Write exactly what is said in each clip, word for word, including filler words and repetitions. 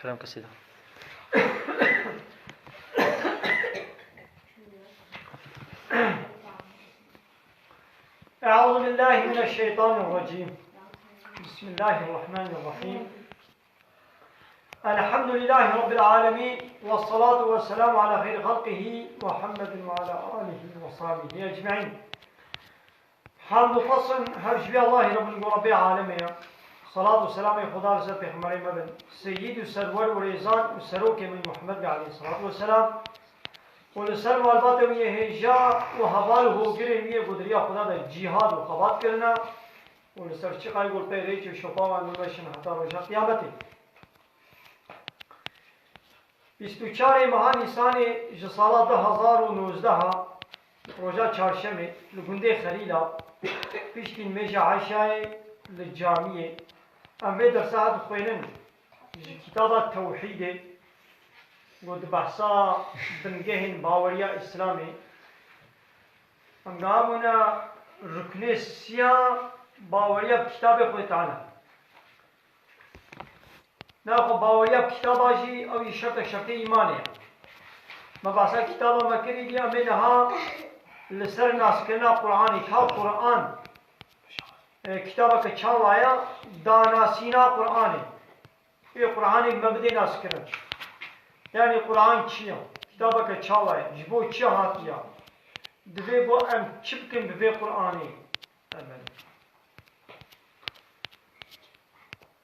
Kerem kesî de. أعوذ بالله من الشيطان الرجيم. بسم الله الرحمن الرحيم. الحمد لله رب العالمين، والصلاة والسلام على خير خلقه محمد وعلى آله وصحبه أجمعين. Hamd û pesn her ji vê Allahê Rebbil û Rebbê alemê ye. Salat û selamê Xuda li ser Pêxemberê me bin, Seyyid û Serwer û Rêzan û Serokê me Muhammed be aleyhissalatu vesselam, û li ser malbatê wî yê hêja û heval û hogirên wî yê ku di riya Xuda de cîhad û xebat kirine, û li ser çiqay ku li pey rêç û şopa wan bimeşin heta roja qiyametê. Bîst û çarê meha Nîsanê ji sala du hezar û nozdeh, roja çarşemê, li gundê Xelîla, piştî nimêja Eşayê li camiyê, em vê dersa dixwînin ji kitaba Tewhîdê, ku di behsa bingehên baweriya Îslamê. Em niha bûne ruknê siya baweriya bi kitabê Xwedê Teala. Naxwe baweriya bi kitaba jî, ew jî şertek şertê îmanê ye. Me behsa kitaba me kirî, dî em ê niha li ser naskirina Qur'anê, ka Qur'an, e, kitabeke çawa ye, danasîna Qur'anê. Ê Qur'anê me bidê naskirin. Yanî Qur'an çi ye? Kitabeke çawa ye? Ji bo çi hatiye? Divê ku em çi bikin bi vê Qur'anê? Amen.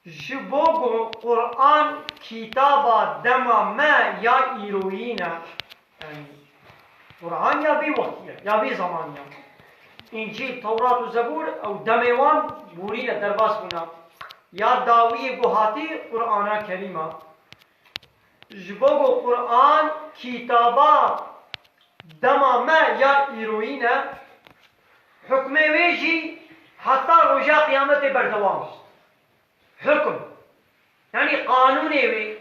Ji bo ku Qur'an kitaba dema me ya îroyî ne, yanî Qur'an ya vê wextî ye, ya vê zemanî ye. Încîl, Tewrat û Zebûr ew demê wan borîne, derbas bûne. Ya dawiyê ku hatî Qur'ana Kerîm e. Ji bo ku Qur'an kitaba dema me ya îroyî ne, hukmê wê jî heta roja qiyametê berdewam e. Hukm, yanî qanûnê wê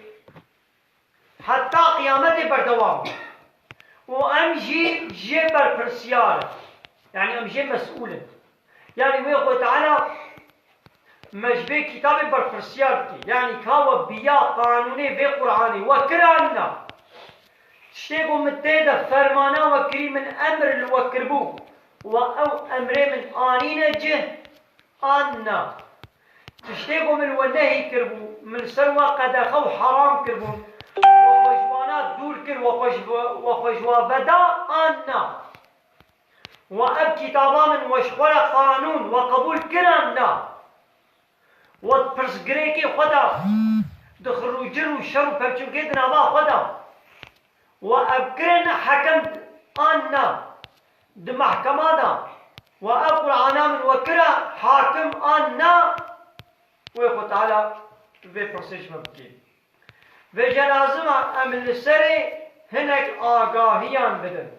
heta qiyametê berdewam e. Û em jî jê berpirsiyar in. Yanî em jê mesûl in. Yanî wê Xwedê Teala me ji vê kitabê berpirsiyar dike. Yanî ka we biya qanûnê vê Qur'anê we kir an na? Tiştê ku min tê de fermana we kirî, min emir li we kiribû, we ew emrê min anîne cih an na? Tiştê ku min we nehî kiribû, min li ser we qedexe û heram kiribûn, we xwe ji wana dûr kir, we xwe ji, we xwe ji wa veda an na? We ev kitaba min we ji xwe re qanûn we qebûl kir an na? We di pirsgirêkê xwe de, di xir û cir û şer û pevçûnkê di nava xwe de, we ev kirin hekem an na? Di mehkema de we ev Qur'ana min we kire hakim an na? Wê Xwe Teala vê pirsê ji me bike. Vêca lazim e em li serê hinek agahiyan bidin.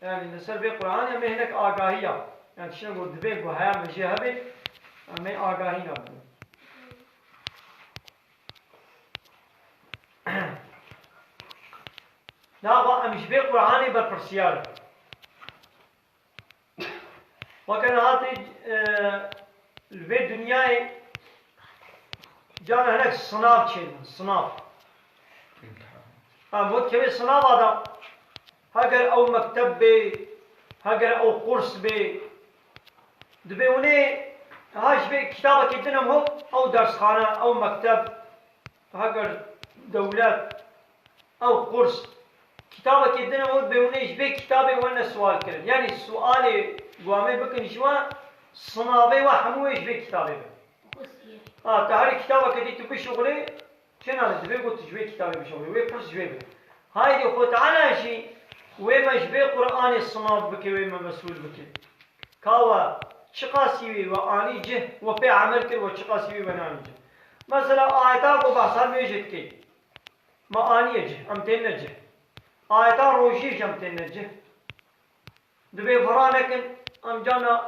Yanî li ser vê Qur'anê em ê hinek agahiya, yanî tiştên ku divê ku heya min jê hebe, em ê agahîna bidin. Naxwe em ji vê Qur'anê berpirsiyar in. Weke niha tê, e, li vê dinyayê carna hinek sinav çêdin, sinav. Em hot kevê sinava de, heger ew mekteb bê, heger ew qurs bê, dibê hûnê ha ji vê kitabekê din em hot, ew dersxane, ew mekteb, heger dewlet, ew qurs, kitabekê din ew bêwne ji vê kitabê wene sual kirin. Yanî sualê guamê bikin ji we, sinavê we hemû wê ji vê kitabê be. Ha, te herî kitabekê dî tu bişuxulê, çênane divê got tu ji vê kitabê bişuxulê, wê pirs ji wê bike. Haydê Xwe Teala jî wê me ji vê Qur'anê sinav bike, wê me mesûl bike. Ka we çiqasî wê we anî cih, we pê emel kir, we çiqasî wê we nanî cih. Mesela ayeta ku behsa nûêjê dikê. Me aniye cih, em têne cih. Ayeta rojiyê jî em têne cih. Dibê vira nekin, em cana,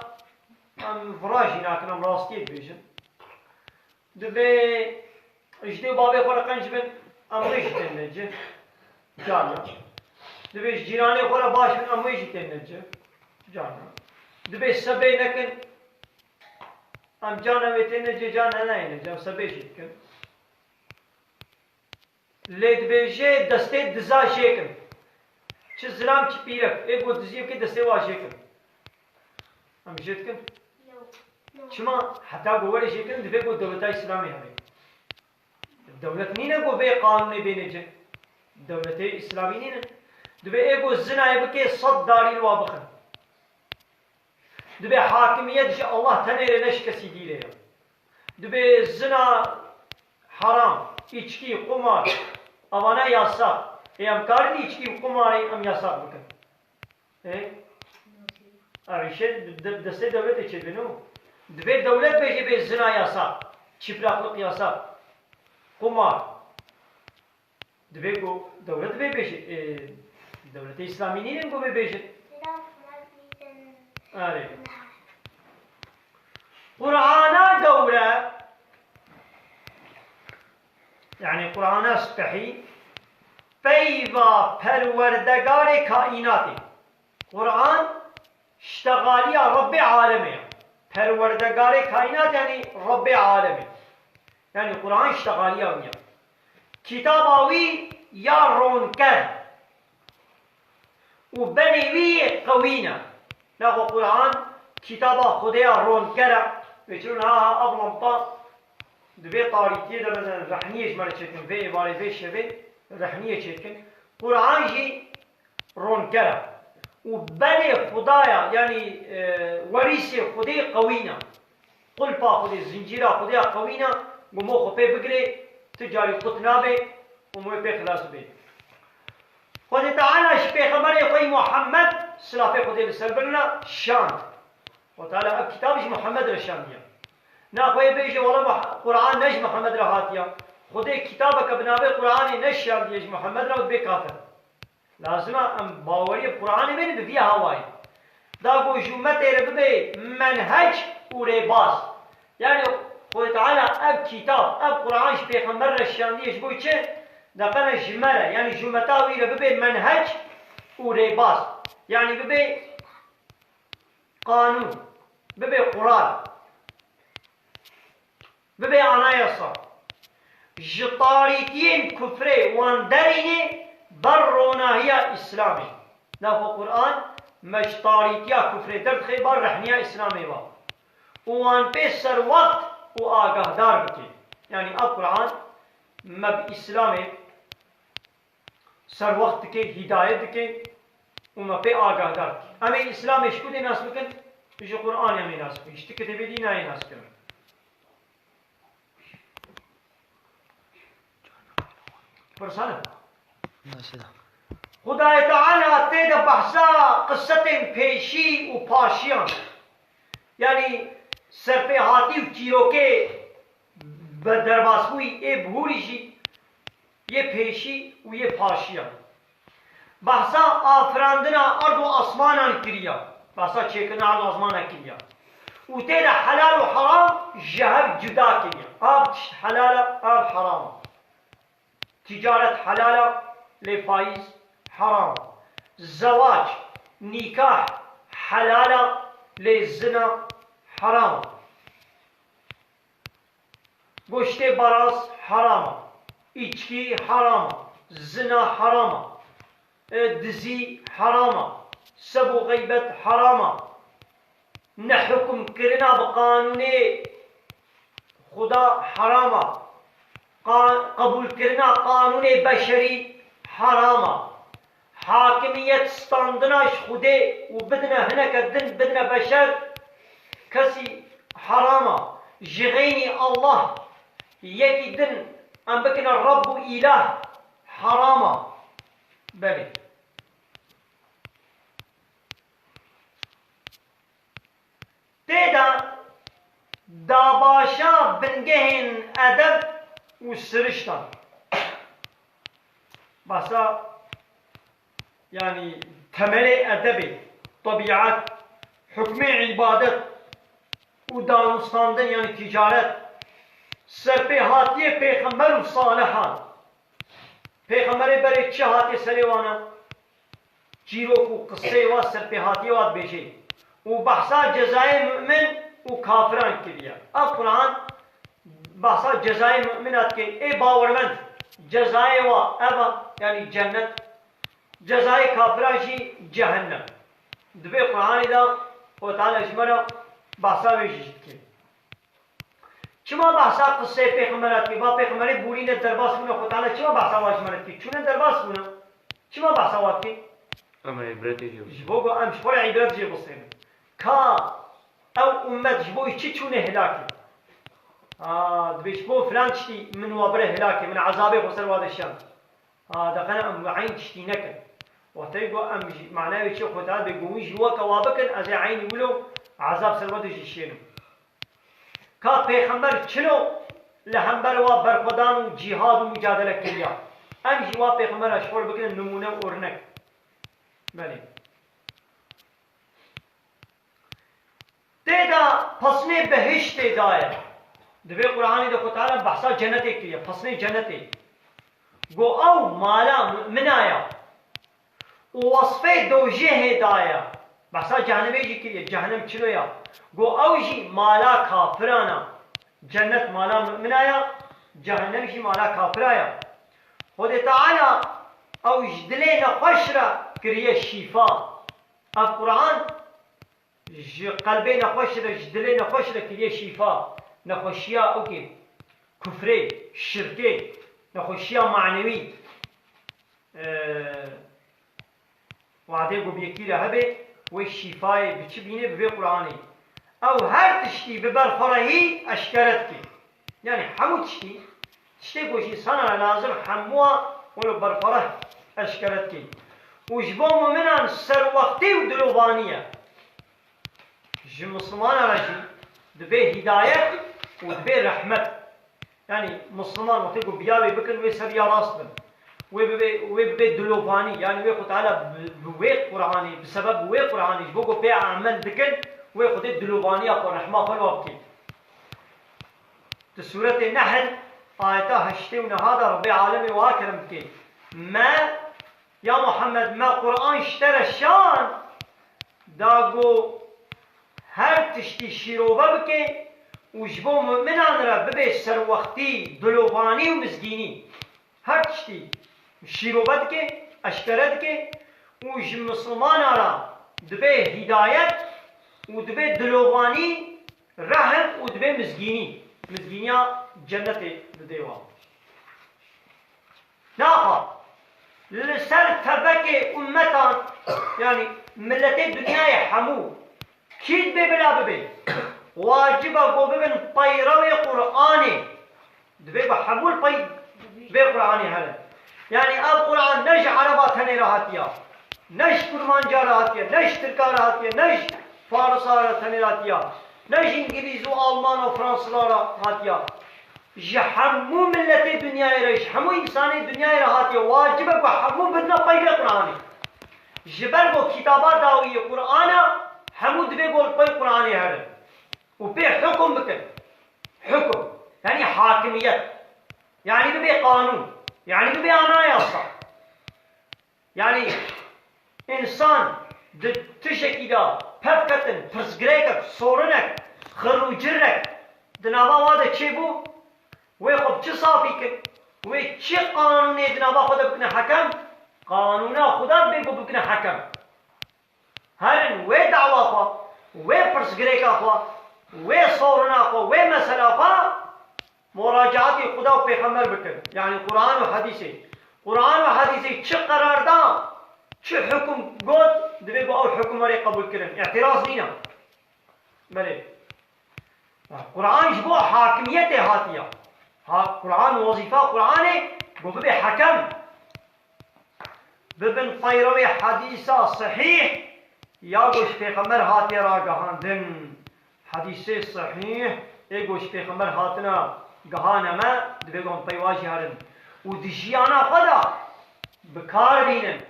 em vira jî nakin, em rastiyê dibêjin. Dibê ji dê û bavê xwe re qenc bin, em wê jî têne cih. Cana. Dibê ji cîranê xwe re baş bin, em wê jî têne cih. Cana. Dibê sebê nekin, em cana wê têne cih, cana nayêne cih, em sebê jî dikin. Lê dibêje destê diza jêkin. Çi zilam çi pîrek. Ê ku diziyê bike destê wa jêkin. Em jê dikin. Çima heta ku were jêkirin divê ku dewleta Îslamê hebe. Dewlet nîne ku vê qanûnê bêne cih. Dewletê Îslamî nîne. Divê ê ku zinayê bike sed darî li wa bixin. Divê hakimiyet ji Allah tenê re ne ji kesî dî re ye. Divê zina heram, îçkî, qumar, evana yasak. Ê em karin îçkî û qumarê em yasak bikin. Ê? Ev îşe di, di, destê dewletê çêdibin û divê dewlet bêje bê zina yasak, çîpraklik yasak, qumar. Divê ku dewlet vê bêje, ê, dewletê Îslamî nînin ku vê bêjin. Erê. Qur'ana gewre, yani Qur'ana spehî, peyva perwerdegarê kaînatê. Qur'an ştexaliya Rebbê alemê ye. Perwerdegarê kaînat, yani Rebbê alemê. Yani Qur'an ştexaliya wî ye. Kitaba wî ya ronker û benê wî yê qewî ne. Naxwe Qur'an kitaba Xwedê ya ronker e. Vê çilo niha ha ev lampa di vê tarîtiyê de, mesela, rehniyê ji me re çêkin, vê êvarê, vê şevê rehniyê çêkin. Qur'an jî ronker e. Û benê Xwedaya, yanî, e, werîsê Xwedê qewî ne. Qulpa Xwedê, zincîra Xwedê ya qewî ne, ku mo xwe pê bigirê, tu carî qut nabe û mo pê xilas bê. Xwedê Teala ji Pêxemberê xwe yî Muhammed, silafê Xwedê li ser bin, şand. Xwedê Teala ev kitab ji Muhammed re şandiye. Naxwe yê bêje, wela Muh-, Qur'an ne ji Muhammed re hatiye. Xwedê kitabeke bi navê Qur'anê neşandiye ji Muhammed re û dibê kafir. Lazim e em baweriyê bi Qur'anê bêne bi vî hawayê. Da ku ji umetê re bibe menhec û rêbaz. Yani Xwedê Teala ev kitab, ev Qur'an ji Pêxember re şandiye ji bo çi? Da qene ji me re, yani ji umeta wî re bibe menhec û rêbaz. Yani bibe qanûn, bibe qural. Bibe anayasa. Ji tarîtiyên kufrê wan derînê ber ronahiya Îslamê. Naxwe Qur'an me ji tarîtiya kufrê derdixe, ber rehniya Îslamê ve. Û wan pê serwext û agahdar bike. Yanî ev Qur'an me bi Îslamê serwext dike, hîdayet dike û me pê agahdar dike. Em ê Îslamê ji ku dê nas bikin? Ji Qur'anê em ê nas bikin. Ji ti kitêbê dî nayê nas kirin. Pirsane. Nasıl? Xwedayê Teala tê de behsa qisetên pêşî û paşiyan, yanî serpêhatî û çîrokê bi derbasbûyî ê bihûrî jî yê pêşî û yê paşiyan. Behsa afirandina erd û asmanan kiriya. Behsa çêkirina erd û asmanan kiriya. Û tê de helal û heram ji hev cuda kiriya. Ev tişt helal e, ev heram e. Ticaret helal e, lê faiz heram e. Zewac, nîkah helal e, lê zina heram e. Goştê baraz heram e, îçkî heram e, zina heram e, e, dizî heram e, seb û xeybet heram e, nehukmkirina bi qanûnê Xuda heram e, qa-, qebûlkirina qanûnê beşerî heram e. Hakimiyet standina ji Xwedê û bidine hineke din, bidine beşer, kesî heram e. Ji xeynî Allah yekî din em bikine Reb û Îlah heram e. Belê. Tê de dabaşa bingehên edeb û siriştan. Behsa, yanî temelê edebê, tebîet, hukmê îbadet û danûstandin, yanî ticaret, serpêhatiyê pêxember û salihan. Pêxemberê berê çi hatiye serê wan e? Çîrok û qiseyê wan, serpêhatiyê wan dibêje. Û behsa cezayê mu'min û kafiran kiriye. Ev Quran behsa cezayê mu'mina dike. Ê bawermend, Cezayê wa ev e, yanî cennet. Cezayê kafiran jî cehennem. Di vê Qur'anê de Xwedê Teala ji me re behsa wê jî dike. Çima behsa qiseyê pêxembera dike? Va pêxemberê borîne derbas bûne, Xwedê Teala çima behsa wa ji me re dike? Çûne derbas bûne. Çima behsa wa dike? Em ê îbretê jê Ji bo ku em ji xwe re îbret jê bistînin. Ka ew ummet ji bo çi çûne hilakê? A, dibê ji bo filan tiştî min wa bire hilakê, min ezabê xwe ser wa de şen. A, deqene em eyn tiştî nekin. Wextê ku em jî manayê çi Xwedê dibê ku hûn jî weke wa bikin, ez ê eynî wilo ezab ser we de jî şênim. Ka pêxember çilo li hember wa berxwedan û cîhad û mucadele kiriya. Em jî wa pêxembera ji xwe re bikinin nimûne û ornek. Belê. Tê de pesnê behiştê daye. Di vê Qur'anê de Xwedê Teala behsa cenetê kiriye, pesnê cenetê. Go ew mala mumina ya. Û wesfê dojehê daye. Behsa cehenemê jî kiriye, cehenem çilo ya. Go ew jî mala kafiran a. Cennet mala mumina ya, cehenem jî mala kafira ya. Xwedê Teala ew ji dilê nexweş re kiriye şîfa. Ev Qur'an ji qelbê nexweş re, ji dilê nexweş re kiriye şîfa. Nexweşiya ewkê, kufrê, şirkê, nexweşiya manewî. Ee, Wadê ku bi yekî re hebe, wê şîfayê bi çi bîne? Bi vê Qur'anê. Ew her tiştî bi berferehî eşkere dike. Yanî hemû tiştî, tiştê ku ji însana re lazim hemû a wilo berfereh eşkere dike. Û ji bo muminan serwextî û dilovanî ye. Ji Mislimana re jî dibê hîdayet û dibê rehmet. Yanî Misliman wextê ku biyavê bikin, wê ser ya rast bin. Wê bibe, wê bibe dilovanî. Yanî wê Xwedê Teala bi, bi wê Qur'anê, bi sebeb wê Qur'anê, ji bo ku pê emel dikin, wê Xwedê dilovaniya xwe, rehma xwe li wa bike. Di Sûretê Nehl, ayeta heştê û neha de Rebbê Alemê wiha kerem dike. Me, ya Muhammed, me Qur'an ji te re şand, da ku her tiştî şîrove bike û ji bo muminan re bibe serwextî, dilovanî û mizgînî. Her tiştî şîrove dike, eşkere dike û ji misilmana re dibe hîdayet û dibe dilovanî, rehm û dibe mizgînî. Mizgîniya cennetê didê wan. Naha li ser tevekê ummetan, yanî miletê dinyayê hemû, kî dibê bila bibe? Wacib e ku bibin peyrewê Qur'anê. Divê ku hemû li pey vê Qur'anê herin. Yanî ev Qur'an ne ji Ereba tenê re hatiya, ne ji Kurmanca re hatiye, ne ji Tirka re hatiye, ne ji Farisa re tenê re hatiya, ne ji Îngilîz û Alman û Fransizan re hatiya. Ji hemû miletê dinyayê re, ji hemû însanê dinyayê re hatiye. Wacib e ku hemû bidine pey vê Qur'anê. Ji ber ku kitaba dawî yê Qur'an e, hemû divê ku li pey Qur'anê herin û pê hukum bikin. Hukum, yanî hakimiyet. Yanî bibe qanûn. Yanî bibe anayasa. Yanî însan di tiştekî de pevketin, pirsgirêkek, sorinek, xir û cirrek di nava wa de çêbû, wê xwe bi çi safî kir? Wê çi qanûnê di nava xwe de bikine hekem? Qanûna Xuda dibê ku bikine hekem. Herin wê dawa xwe, wê pirsgirêka xwe, wê sorina xwe, wê mesela xwe muracaatî Xuda û Pêxember bikin. Yanî Quran û Hedîsê. Quran û Hedîsê çi qerar da, çi hukum got, divê ku ew hukum were qebûl kirin. Îtiraz nîne. Belê. Quran ji bo hakimiyetê hatiye. Ha, Quran, wezîfa Quranê, ku bibe hekem. Bibin peyrewê hedîsa sehîh ya ku ji Pêxember hatiye ragihandin. Hedîsê sehîh ê ku ji Pêxember hatine gihane me, divê ku em peyva jî herin. Û di jiyana xwe de bi kar bînin.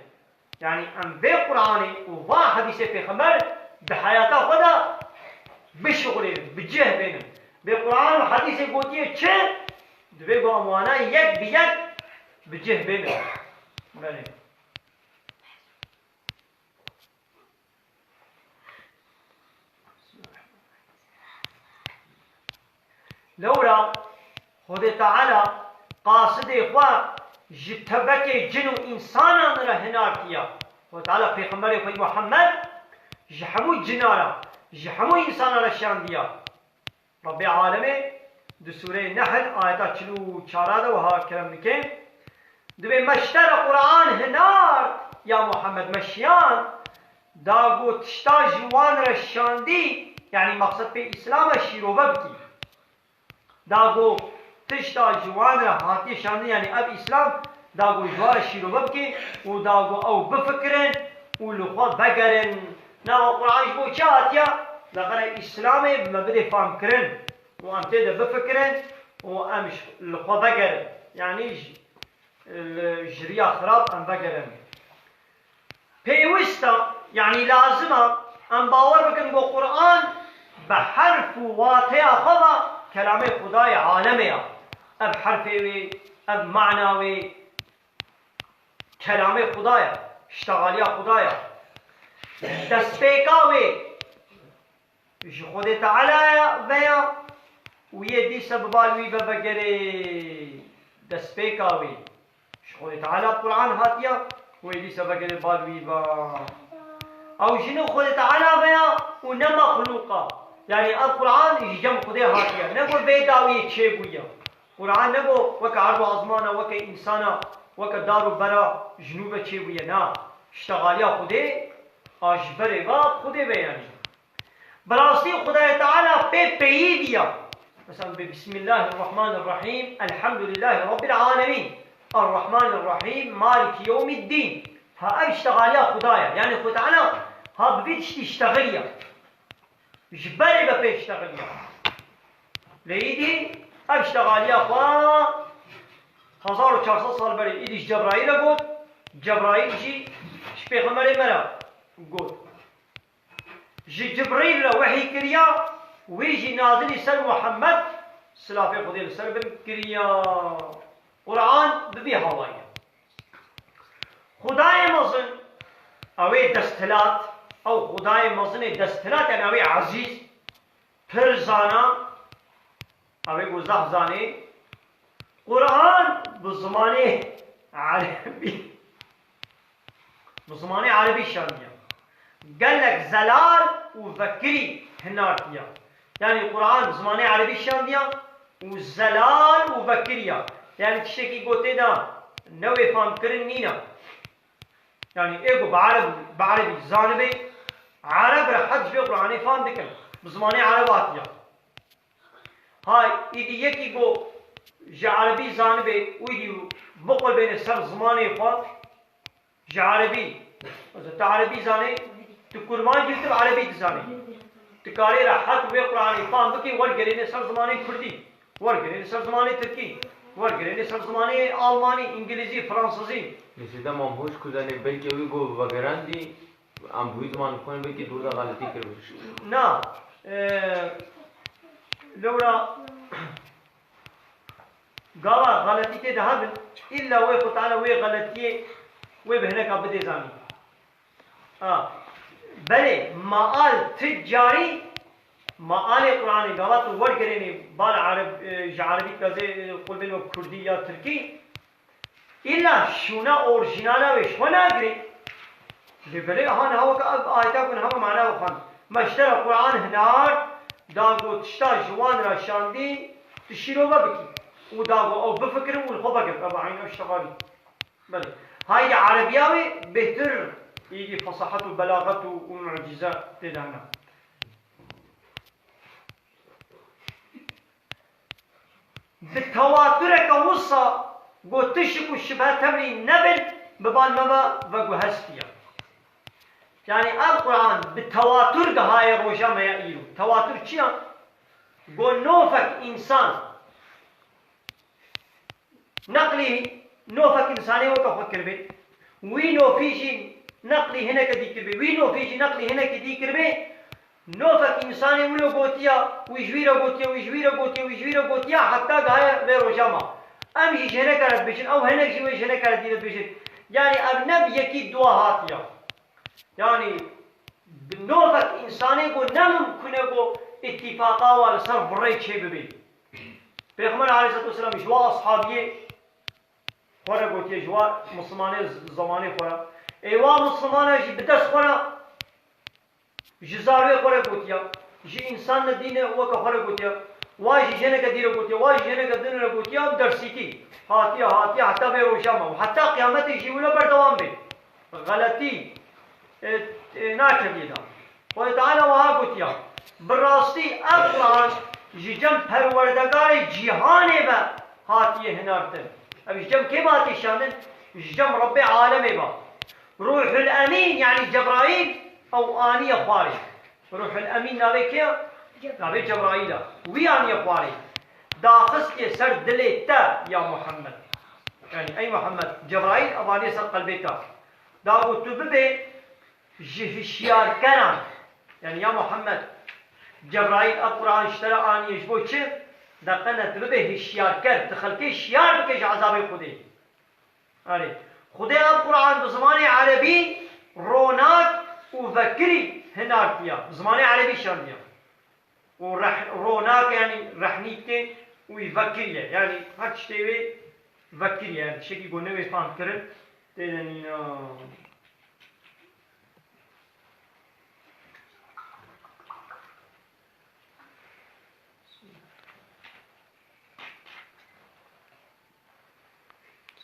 Yanî em vê Quranê û van hedîsê Pêxember di heyata xwe de bişuxulênin, bi cih bênin. Vê Quran û hedîsê gotiye çi? Divê ku em wana yek bi yek bi cih bênin. Belê. Lewra Xwedê Teala qasidê xwe ji tevekê cin û însanan re hinartiye. Xwedê Teala pêxemberê xwe Muhammed ji hemû cina re, ji hemû însana re şandiye. Rebbê Alemê di Sûreyê Nehl ayeta çil û çar de wiha kerem dike: Dibê me ji te re Quran hinart, ya Muhammed, me şiyand, da ku tişta ji wan re şandî, yanî maqsed pê Îslam e, şîrove bikî. Da ku tişta ji wan re hatiye şandin, yanî ev Îslam, da ku ji wan re şîrove bike û da ku ew bifikirin û li xwe vegerin. Nava Quran ji bo çi hatiye? Laqere Îslamê me bidê famkirin û em tê de bifikirin û em ji, li xwe vegerin. Yanî ji, li, ji riya xirab em vegerin. Pêwist e, yanî lazim e, em bawer bikin ku Quran bi herf û wateya xwe ve kelamê Xwedayê alemê ye. Ev herfê wê, ev mana wê, kelamê Xuda ye, ştexaliya Xuda ye. Destpêka wê ji Xwedê Teala ve ya û yê dîsa bi bal wî ve vegerê. Destpêka wê ji Xwedê Teala Quran hatiye û yê dîsa vegerê bal wî ve. Ew ji nû Xwedê Teala ve ya û ne mexlûq e. Yanî ev Quran ji cem Xwedê hatiye. Ne ku vê dawiyê çêbûye. Quran ne ku weke erd û azmana, weke însana, weke dar û bera ji nû ve çêbûye. Na. Ştexaliya Xwedê a ji berê ve Xwedê ve yanî. Bi rastî Xwedayê Teala pê peyivî ya. Mesela bi Bismillahirrahmanirrahîm, Elhamdulillahî Rabbil Alemîn, Errahmanirrahîm, Maliki Yewmiddîn. Ha ev ştexaliya Xuda ye. Yanî Xwedê Teala ha bi vî tiştî ştexiliya. Ji berê ve pê ştexiliya. Lê îdî ev ştexaliya xwe hezar û çar sed sal berê îdî ji Cebraîl re got. Cebraîl jî ji pêxemberê me re got. Ji Cibrîl re wehî kiriya, wî jî nazilî ser Muhammed, silafê Xwedê li ser bin, kiriya. Quran bi vî hawayî ye. Xwedayê mezin, ew ê desthilat, ew Xwedayê mezin ê desthilat, yani ew ê ezîz, pir zana, ew ê ku zehf zanê. Quran bi zimanê erebî Bi zimanê erebî şandiye. Gelek zelal û vekirî hinartiye. Yanî Quran bi zimanê erebî şandiye û zelal û vekirî ye. Yanî tiştekî ku tê de ne wê famkirin nîne. Yanî ê ku bi ereb, bi erebî zanibe, ereb rehet ji vê Quranê fam dikin. Bi zimanê ereb hatiye. Hay, îdî yekî ku ji erebî zanibe û îdî biqulbêne ser zimanê xwe, ji erebî. Mesela tu erebî zanî, tu kurmancî, tu erebî dizanî. Tu karê rehet wê Quranê fam bikî, wergerêne ser zimanê kurdî, wergerêne ser zimanê tirkî, wergerêne ser zimanê almanî, îngilîzî, fransizî. Mesela Mam Hoş Kuzenê belkî wî ku vegerandî, em bi wî ziman bixwînin, belkî dûr de xeletî kiribin. Na, e, lewra Gava xeletî tê de hebin, îlla wê Xwe Teala wê xeletiyê wê bi hineka bidê zanîn. A, belê, maal ti carî, maalê Quranê gava tu wergerênê bal ereb, e, ji erebî tazê, e, qulbên wek kurdî ya tirkî, îlla şûna orjînala wê ji xwe nagirê. Lê belê, ha niha weke ev ayeta ku niha me mana xwend. Me ji te re Quran hinart, da ku tişta ji wan re şandî, tu şîrove bikî. Û da ku ew bifikirin û li xwe vegerin. Ev eyn ev ştexalî. Belê. Haydi erebiya wê bêhtir, îdî fesahet û belaxet û, û mucîze tê de hene. Bi tewatureke wisa ku tişik û şibhe tevlî nebin, bi bal me ve veguhestiye. Yanî ev Quran bi tewatur gihaye roja me ya îro. Tewatur çi ya? Ku nofek însan Neqlî nofek însanê weke xwe kiribê. Wî nofî jî neqlî hineke dî kiribê. Wî nofî jî neqlî hinekî dî kiribê. Nofek însanê wilo gotiya, wî ji wî re gotiya, wî ji wî re gotiya, wî ji wî re gotiya, heta gihaye vê roja me. Em jî ji hineke re dibêjin, ew hinek jî wê ji hineke re dî re dibêjin. Yanî ev ne bi yekî dua hatiye. Yanî bi nofek însanê ku ne mimkun e ku îtîfaqa wan li ser virê çêbibe. Pêxember aleyhisselatu vesselam ji wan ashabiyê Xwe re gotiye ji wa Mislimanê z-, zemanê xwe re. Ê wa Mislimana jî bi dest xwe re ji zarokê xwe re gotiya. Ji însan ne dîne weke xwe re gotiya. Wa jî jeneke dî re gotiya. Wa jî jeneke din re gotiya. Dersîtî. Hatiye, hatiye heta vê roja me. Û heta qiyametê jî wilo berdewam bê. Xeletî, e, e, nakeviyê de. Xwedê Teala wiha gotiya, bi rastî ev Quran ji cem Perwerdegarê cîhanê ve hatiye hinartin. Ev ji cem kê ve hatiye şandin? Ji cem Rebbê alemê ve. Ruhul Emîn, yanî Cebraîl, ew aniye xwarê. Ruhul Emîn navê kê ye? Navê Cebraîl e. Wî aniye xwarê. Daxistiye ser dilê te ya Muhammed. Yanî ey Muhammed, Cebraîl ev aniye ser qelbê te. Da ku tu bibê ji hişyarkeran. Yanî ya Muhammed, Cebraîl ev Quran ji te re aniye ji bo çi? Da qene tu bibê hişyarker, tu xelkê şiyar bike ji ezabê Xwedê. Erê, Xwedê ev Quran bi zimanê erebî ronak û vekirî hinartiya. Bi zimanê erebî şandiya. Û reh-, ronak, yanî rehnî dike û wî vekiriye. Yanî her tiştê wê vekiriye. Yanî tiştekî ku newê fam kirin, tê de nîna.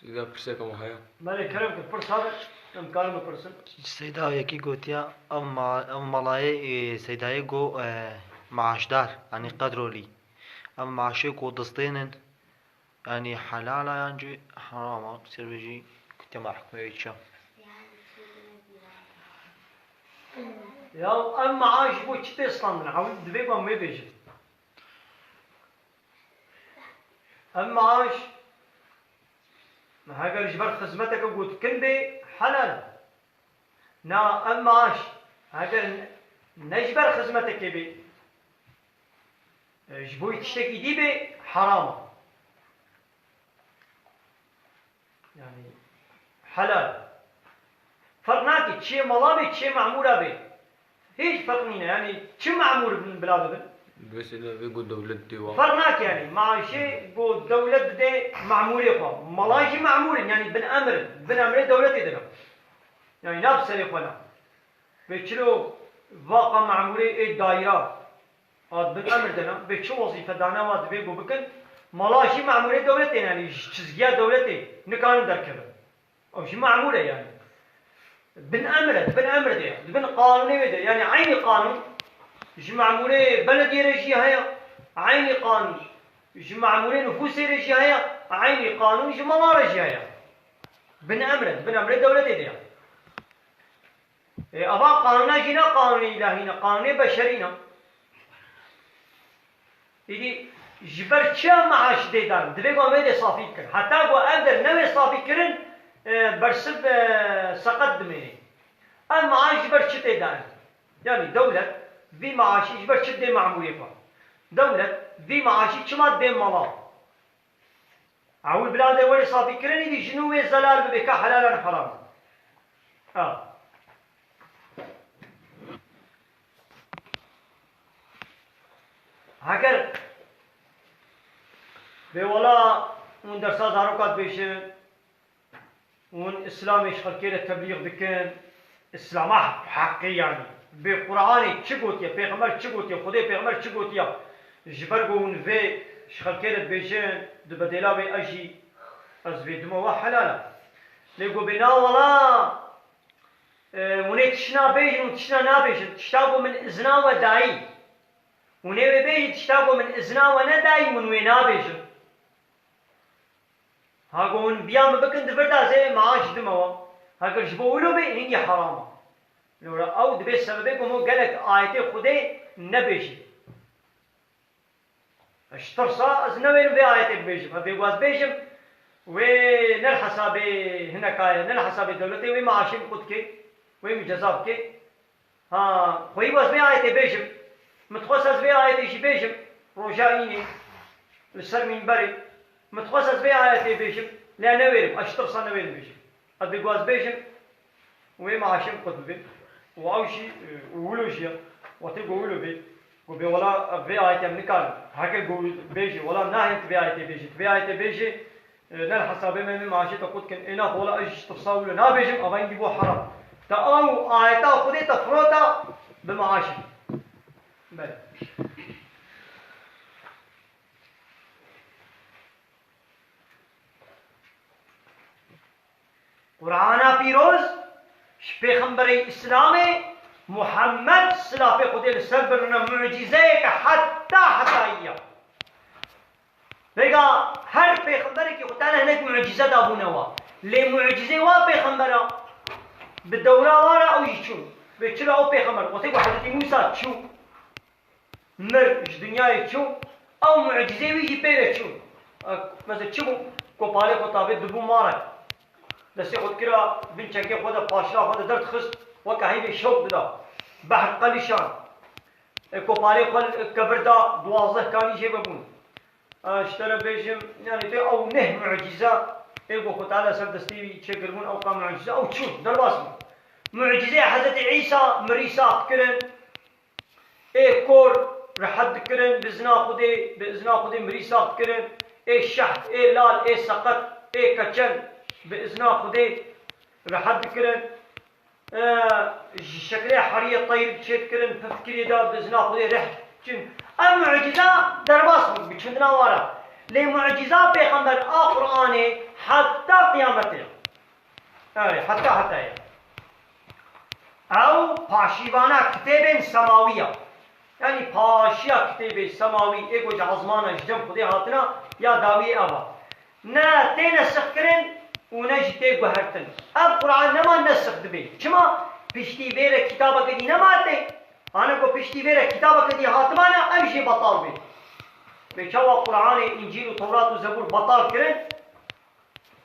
Seyda, pirseka me heye. Belê, kerem kir, pirsa be, em karin bipirsin. Seyda yekî gotiya, ev ma-, ev malayê, e, Seydayê got, e, maaşdar, yanî qedrolî. Ev maaşê ku distênin, yanî helal a yan jî heram a? Ser vê jî gotiya mahkûmê wê çi? Ya ev maaş ji bo çi tê standin? Hewî divê ku em wê bêjin. Ev maaş, heger ji ber xizmeteke ku dikin bê, helal e. Na ev maaş, heger ne ji ber xizmetekê bê, e, ji bo tiştekî dî bê, heram e. Yanî helal. Ferq nake, çiyê mala bê, çiyê memûra bê. Hîç ferq nîne. Yanî çi memûr bin bila bibin? Mesela vê ku dewlet dê wa. Ferq nake yanî. Maaşê ku dewlet dide memûrê xwe. Mala jî memûr in, yanî bin emir in. Bin emrê dewletê de ne. Yanî nav serê xwe ne. Vê çilo vaqa memûrê ê dayîra. A di bin emir de ne, bê çi wezîfe dane wa divê ku bikin, mala jî memûrê dewletê ne, yanî ji çizgiya dewletê nikarin derkevin. Ew jî memûr e yanî. Bin emir e, di bin emir de ye, di bin qanûnê wê de, yanî eynî qanûn ji memûrê belediyê re jî heye, eynî qanûn ji memûrê nufûsê re jî heye, eynî qanûn ji mala re jî heye. Bin emir e, di bin emrê dewletê de ye. Ê, ava qanûna jî ne qanûnê îlahî ne, qanûnê beşerî ne. Îdî ji ber çi em maaş dê dan? Divê ku em ê dê safî bikin. Heta ku ev der newê safî kirin, e, bersiv, e, seqet dimênê. Ev maaş ji ber çi tê dan? Yanî dewlet vî maaşî ji ber çi dê memûrê xwe? Dewlet vî maaşî çima dê mala? Ewil bila de were safî kirinî dî ji nû wê zelal bibe ka helal an heram. Ha. Heger bê wala hûn dersa zaroka dibêjin, hûn Îslamê ji xelkê re teblîx dikin, Îslama heqî yanî. Bê Qur'anê çi gotiye, Pêxember çi gotiye, Xwedê Pêxember çi gotiye, ji ber ku hûn vê ji xelkê re dibêjin, di bedêla wê ez jî, ez vê dima we helal e. Lê ku bê na wela, e, hûn ê tişt nabêjin û tişt nabêjin, tişta ku min izna we dayî. Hûn ê wê bêjin, tişta ku min izna we nedayî, hûn wê nabêjin. Ha ku hûn biya min bikin, di vir de ez ê maaş dime we. Heger ji bo wilo bê, hingî heram e. Lewra ew dibê sebebê ku hûn gelek ayetê Xwedê nebêjin. Ji tirsa ez newêrim vê ayetê bibêjim. Ev bê ku ez bêjim, wê ne li hesabê hineka ye, ne li hesabê dewletê, wê maaşê min qut kê, wê min ceza bikê. Ha, xweyî ez vê ayetê bêjim. Min dixwest ez vê ayetê jî bêjim. Roja înê. Li ser mînberê. Min dixwest ez vê ayetê bêjim. Lê newêrim. Ez ji tirsa newêrim bêjim. Ez bê ku ez bêjim. Wê maaşê min qut bibe. Û ew jî, e, û wilo jî ye. Wextê ku wilo bê. Ku bê wela vê ayetê em nikarin. Heke ku bêjê. Wela nahên tu vê ayetê bêjê. Tu vê ayetê bêjê. E, ne li hesabê me, me maaşê te qut kin. Ê na xola ez ji tefsa wilo nabêjim, ava hingî bo heram. Te ew ayeta Xwedê te firota bi maaşê. Belê. Qur'ana pîroz ji pêxemberê Îslamê Muhammed, silafê Xwedê li ser bin, rine mucîzeyeke heta hetayî ya. Vêga her pêxemberekî Xwedê Teala hinek mucîze dabûne wa. Lê mucîzê wa pêxembera bi dewra wa re ew jî çûn. Vê çira ew pêxember, wextê ku Hezretî Mûsa çû, mir, ji dinyayê çû, ew mucîzê wî jî pê re çû. E, mesela çi bû? Kopalê xwe tavê dibû marek. Destê xwe dikira bin çekê xwe de, paşira xwe de derdixist, weke heyvê şewq dida. Behr qelişan. E, kopalê xwe li kevir da, duwazdeh kanî jê vebûn. E, ji te re bêjim, yani tê ew neh mucîze, ê ku Xwe Teala ser destê wî çêkiribûn, ew qa mucîze, ew çûn, derbas bûn. Mucîzeyê Hezretî Îsa, mirî sax kirin, ê kor rehet dikirin, bi izna Xwedê, bi izna Xwedê mirî sax dikirin, ê şeht, ê lal, ê seqet, ê keçel, bi izna Xwedê rehet dikirin. E, ji şekilê heriyê teyr çêdikirin, pifkirê de bi izna Xwedê reh çin. Ev mucîza derbas bû, bi çindina wara. Lê mucîza pêxember a Qur'anê heta qiyametê. Erê, heta heta ye. Ew paşîvana kitêbên semawî ya. Yanî paşiya kitêbê semawî ê ku ji ezmana ji cem Xwedê hatina ya dawiyê ev a. Ne tê nesixkirin û ne jî tê guhertin. Ev Qur'an nema nesix dibe. Çima? Piştî vê re kitabeke dî nema tê. Hane ku piştî vê re kitabeke dî hatibana, ev jî betal bê. Vê çawa Qur'anê, Încîl û Tewrat û Zebûr betal kirin?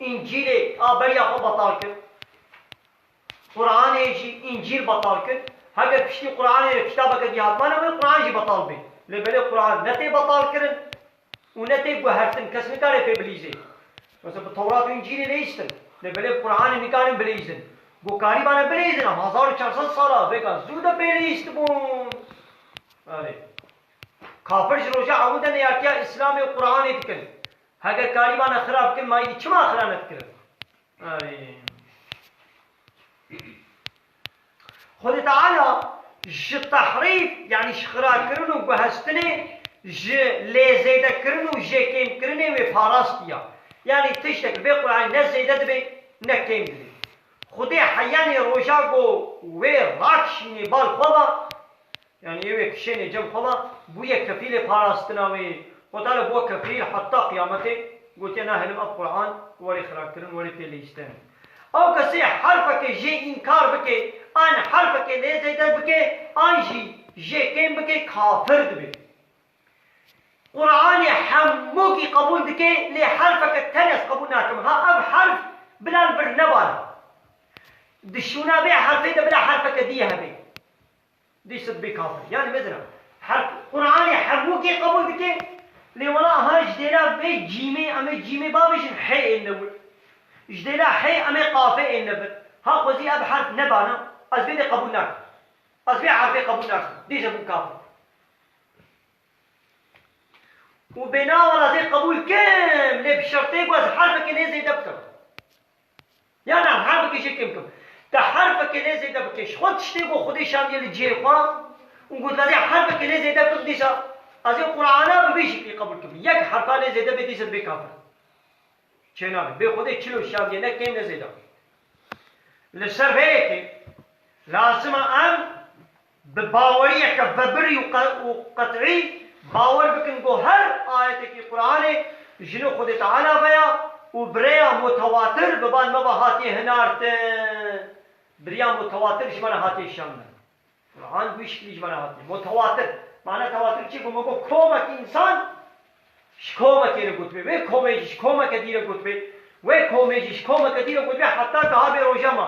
Încîlê a beriya xwe betal kir. Qur'anê jî Încîl betal kir. Heger piştî Qur'anê re kitabeke dî hatibana, wê Qur'an jî betal bê. Lê belê Qur'an ne tê betal kirin û ne tê guhertin. Kes nikare pê bilîzê. Mesela bi Tewrat û Încîlê leyîstin. Lê belê bi Qur'anê nikarin bileyîzin. Ku karîbane bileyîzin, em hezar û çar sed sala vêga zû de pê leyîstibûn. Erê. Kafir ji roja ewil de neyartiya Îslamê û Qur'anê dikin. Heger karîbane xira bikin, ma îdî çima xira nedikirin? Ay. Xwedê Teala ji tehrîf, yanî ji xirakirin û guhestinê, ji lêzêdekirin û jêkêmkirinê wê parastiya. Yanî tiştek vê Qur'anê ne zêde dibe, ne kêm dibe. Xwedê heyanê roja ku wê rakişînê bal xwe ve, Yanî ê wê kişênê cem xwe ve bûye kefîlê parastina wê. Xwedê Teala bû kefîl heta qiyametê, gotiye, na hilim ev Qur'an, werê xirakirin, werê tê leyîstin. Ew kesê herfeke jê înkar bike, an herfeke lê zêde bike, an jî jê kêm bike, kafir dibe. Qur'anê hemûkî qebûl dike, lê herfeke tenê ez qebûl nakim. Ha ev herf bila li vir nebana. Di şûna vê herfê de bila herfeke dî hebe. Dîsa dibê kafir. Yani mesela, her, Qur'anê hemûkê qebûl dike, lê wela aha ji dêra vê cîmê, em ê cîmê bavêjin hê ên ne wir. Ji dêra hê em ê qafê ên ne vir. Ha xwezî ev herf nebana, ez vê de qebûl nakim. Ez vê herfê qebûl nakim. Dîsa bû kafir. Û bê na wela zê qebûl kim, lê bi şertê ku ez herfekê lê zêde bikim. Yan ez herfekê jê kêm kim. Te herfekê lê zêde bike. Ji xwe tiştê ku Xwedê şandiye li cihê xwe û got, "Ez ê herfekê lê zêde bikim, dîsa ez ê Qur'ana bi vê şeklî qebûl kim." Yek herfa lê zêde bê, dîsa dibê kafir. Çênabe. Bê Xwedê çilo şandiye, ne kêm ne zêde. Li ser vê yekê lazim e em bi baweriyeke vebirî û qe-, û qet'î bawer bikin ku her ayetekî Qur'anê ji nû Xwedê Teala ve ya û bi rêya mutewatir bi van me ve hatiye hinartin. Bi rêya mutewatir ji me re hatiye şandin. Qur'an bi wî şiklî ji me re hatiye. Mutewatir. Mana tewatir çi? Ku me got komekî însan Ji komekê re gotibê, wê komê jî ji komeke dî re gotibê, wê komê jî ji komeke dî re gotibê, heta ka habe roja me.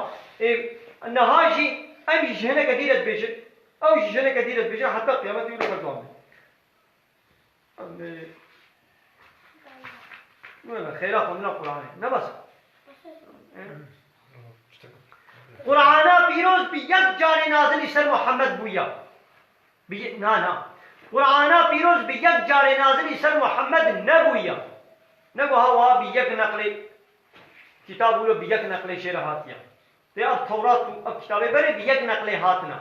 Ê, niha jî em jî ji hineke dî re dibêjin, ew jî ji hineke dî re dibêjin, heta qiyametê wî li ser dewam be. Em, ê, wele, xêra xwendina Qur'anê. Ne bes e? Qur'ana pîroz bi yek carê nazilî ser Muhammed bûya. Bi ye-, na, na. Qur'ana pîroz bi yek carê nazilî ser Muhammed nebûye. Nego ha wa bi yek neqlê, kitab wilo bi yek neqlê jê re hatiye. Tê ev Tewrat û ev kitabê berê bi yek neqlê hatine.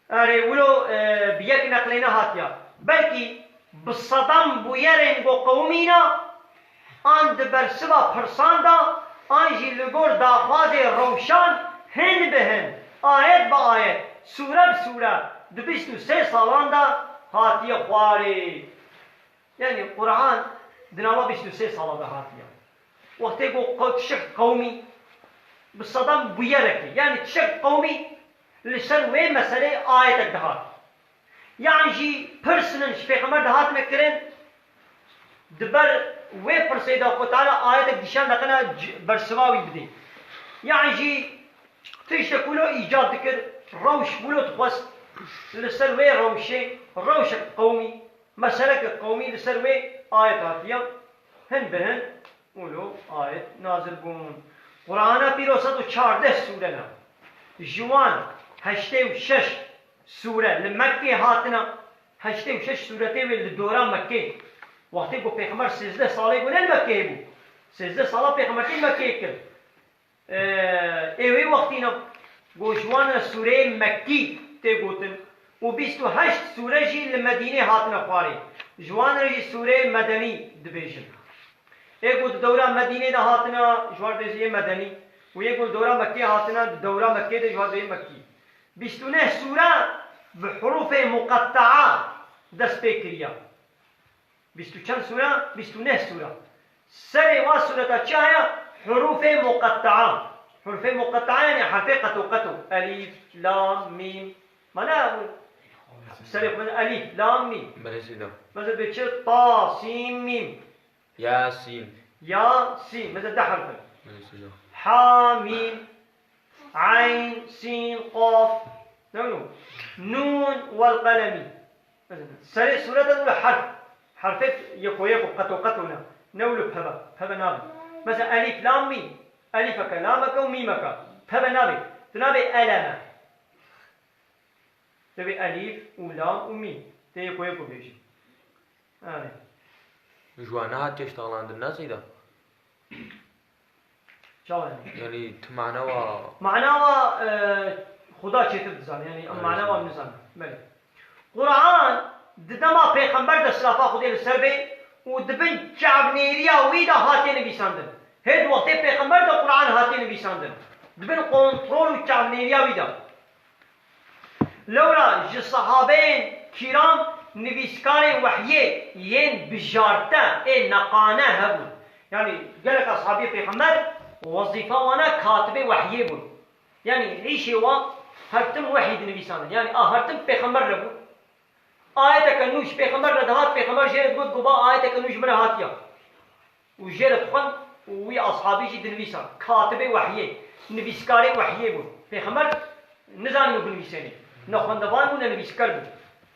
Erê, wilo, e, bi yek neqlê nehatiya. Belkî bi sedan bûyerên ku qewimîna, an di bersiva pirsan de, an jî li gor daxwazê rewşan hin bi hin, ayet bi ayet, sûre bi sûre, di bîst û sê salan de hatiye xwarê. Yanî Quran di nava bîst û sê sala de hatiye. Wextê ku qe-, tişek qewmî bi sedan bûyerekê, yanî tişek qewmî li ser wê meseleyê ayetek dihat. Yan jî pirsinin ji pêxember dihatine kirin, di ber wê pirsê de Xwe Teala ayetek dîşan de qina c-, bersiva wî bidê. Yan jî tiştek wilo îcad dikir, rewş wilo dixwest, li ser wê rewşê, rewşek qewmî, meseleke qewmî li ser wê ayet hatiye, hin bi hin wilo ayet nazil bûn. Qur'ana Pîroz sed û çardeh sûre ne. Ji wan heştê û şeş sûre li Mekkê hatine, heştê û şeş sûretê wê li dora Mekkê. Wextê ku Pêxember sêzdeh salê ku ne li Mekkê bû. Sêzdeh sala Pêxembertî li Mekkê kir. Ê wê wextî ne, ku ji wan re sûreyê Mekkî tê gotin û bîst û heşt sûre jî li Medînê hatine xwarê. Ji wan re jî sûreyê Medenî dibêjin. Ê ku di dewra Medînê de hatine, ji wan re dibêjin yê Medenî û yê ku di dewra Mekkê hatine, di dewra Mekkê de ji wan re dibêjin Mekkî. Bîst û neh sûre bi hurufê muqettea dest pê kiriye. Bîst û çend sûre? Bîst û neh sûre. Serê wa sûreta çi heye? Hurufê muqettea. Hurufê muqettea yani herfê qeto qeto. Elîf, lam, mîm. Mana serê xwe elîf, lam, mîm. Belê seyda. Mesela bê çi? Ta, sîn, mîm. Yasîn. Yasîn. Mesela deh herf in. Belê seyda. Ha, mîm. Eyn, sîn, qaf. Ne wilo? Nûn, wel qelemî. Mesela, serê sûreta wilo herf. Herfê yeko yeko, qeto qeto ne. Ne wilo peve. Peve nabe. Mesela, elîf, lam, mîm. Elîfeke, lameke û mîmeke. Peve nabe. Tu nabe eleme. Tevê elîf û lam û mîm. Tê yeko yeko bêjî. Erê. Ji wan nehatiye ştalandin, ne seyda? Çawa yani? Yani tu mana wa Mana wa, e, Xuda çêtir dizane, yani em Erê, mana wa seyda. Nizane. Belê. Quran di dema pêxember de silafa Xwedê li ser bê û di bin çavnêriya wî de hatiye nivîsandin. Hê di wextê pêxember de Quran hatiye nivîsandin. Di bin kontrol û çavnêriya wî de. Lewra ji sehabeyên kîram nivîskarên wehyê yên bijarte ê neqane hebûn. Yanî gelek ashabiyê pêxember wezîfa wana katibê wehyê bûn. Yanî îşê wan her tim wehyî dinivîsandin. Yanî a her tim pêxember re bûn. Ayeteke nû ji pêxember re dihat, pêxember jê re digot, goba ayeteke nû ji min re hatiya. Û jê re dixwend û wî ashabî jî dinivîsa. Katibê wehyê, nivîskarê wehyê bû. Pêxember nizanîbû binivîsênê. Ne xwendevan bû, ne nivîskar bû.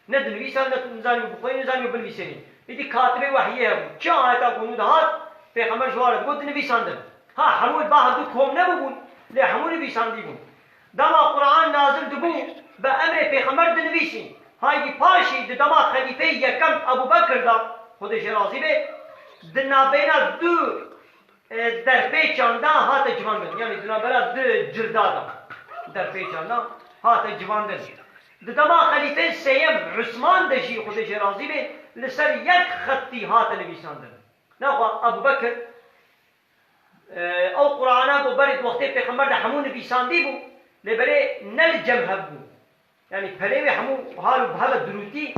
Ne dinivîsa, ne nizanîbû bixwînê, nizanîbû binivîsênê. Îdî katibê wehyê hebû. Çi ayeta ku nû dihat, pêxember ji wan re digot dinivîsandin. Ha, hemû ba hevdû kom nebûbûn, lê hemû nivîsandî bûn. Dema Quran nazil dibû, bi emrê pêxember dinivîsî. Haydî paşî di dema xelîfeyê yekem Ebû Bekir de, Xwedê jê razî be, di navbeyna du, e, derpêçan de hate civandin. Yanî di navbera du cilda de, derpêçan de hate civandin. Di dema xelîfeyê sêyem Usman de jî, Xwedê jê razî be, li ser yek xetî hate nivîsandin. Naxwe Ebû Bekir, e, ew Qur'ana ku berê di wextê Pêxember de hemû nivîsandî bû, lê berê ne li cem hev bû. Yanî pelê wê hemû hal û bi hev e dirûtî,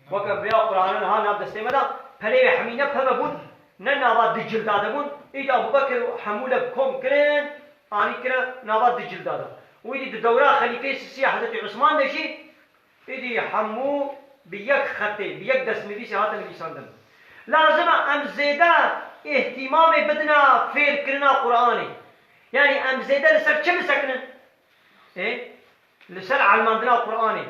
weke vêya Qur'ana niha nav destê me de, pelê wê hemî ne peve bûn, ne nava di cilda de bûn. Îdî Ebû Bekir hemû lev kom kirin, anî kirin nava di cilda de. Û îdî di dewra xelîfeyê sisî ya Hezretî Usman de jî, Êdî hemû bi yek xetê, bi yek destnivîsê hate nivîsandin. Lazim e em zêde îhtîmamê bidine fêrkirina Qur'anê. Yanî em zêde li ser çi bisekinin? Ê? Li ser elmandina Qur'anê.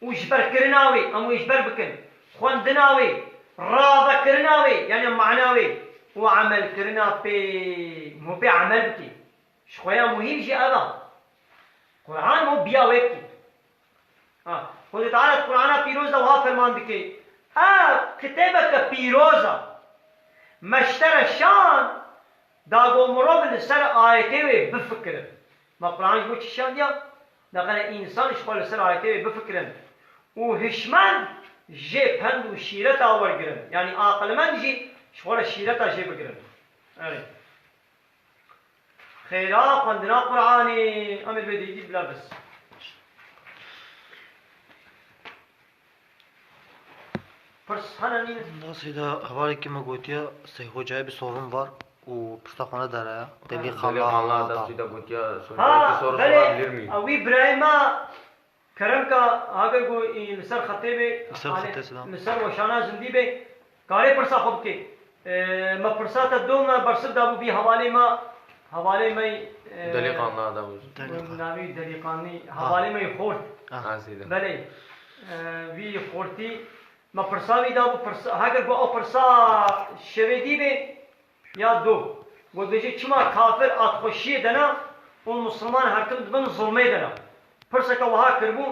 Û ji ber kirina wê, em wê ji ber bikin. Xwendina wê, ravekirina wê, yanî mana wê û emelkirina pê, hûn pê emel bikê. Ji xwe ya muhîm jî ev e. Qur'an û biya wê bikî. Ha, Xwedê Teala di Qur'ana pîroz de wiha ferman dike, ev kitêbeke pîroz e. Meştere şan, da ku mirov li ser ayetê wê bifikirin. Me Quran ji bo çi şandiya? Nexene însan ji xwe li ser ayetê wê bifikirin û hişmend jê pend û şîreta wergirin. Yanî aqilmend jî ji xwe re şîreta jê bigirin. Erê. Xêra xwendina Quranê, em ê vê dîtî bila biz. Pirs hene nîne? Na Seyda, hevalekî me gotiye, Sey Hocayê bir sorun var û pirsa xwe nedare ya. Delî Ha. Delî xanla xanla da. Adam Seyda gotiye, Ha, sorun var, belê, bilir miyim? Ew wî birayê me, kerem ka, hager ku î li ser xetê bê, Li ser hani, xetê, selam. Li ser weşana zindî bê, karê pirsa xwe bikê. E, me pirsa te do me bersiv dabû vî hevalê me, hevalê me, e, Delî xanla da bû. Delî xan. Navî delîqanî, Ha. Hevalê me xort. Ah. Ha, Seyda. Belê, e, vî xortî, me pirsa wî dabû, pirsa, heger ku ew pirsa şevê dî bê, ya do. Got bêje çima kafir atxweşiyê de ne û misilman her tim dibin zulmê de ne. Pirseke wiha kiribû,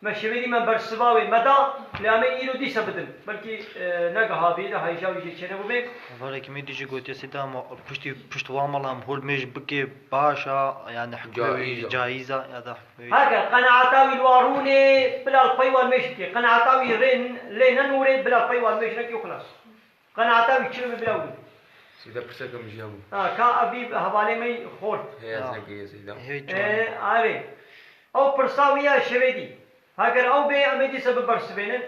me şevê dî me bersiva wê me da, lê em ê îro dîsa bidin. Belkî, e, negiha vê de hêja wî jê çênebûbê. Hevalekî me dî jî gotiye Seyda, ama piştî, pişt wan mala em hol mêj bikê baş a, yani hikmê wî Caiz a. Caiz a ya da hikmê wî. Heke qenaeta wî li wa rûnê, bila li pey wan mêj bikê. Qenaeta wî rê, lê nenûrê, bila li pey wan mêj nekê û xilas. Qenaeta wî çi bi bila wî. Seyda pirseke min jî hebû. Ha, ka ev vî hevalê me xort. Heye Ha. Zekê Seyda. Hey, Ee, can. Arê. Ew pirsa wî ya şevê dî. Heger ew bê, em ê dîsa bibersivênin.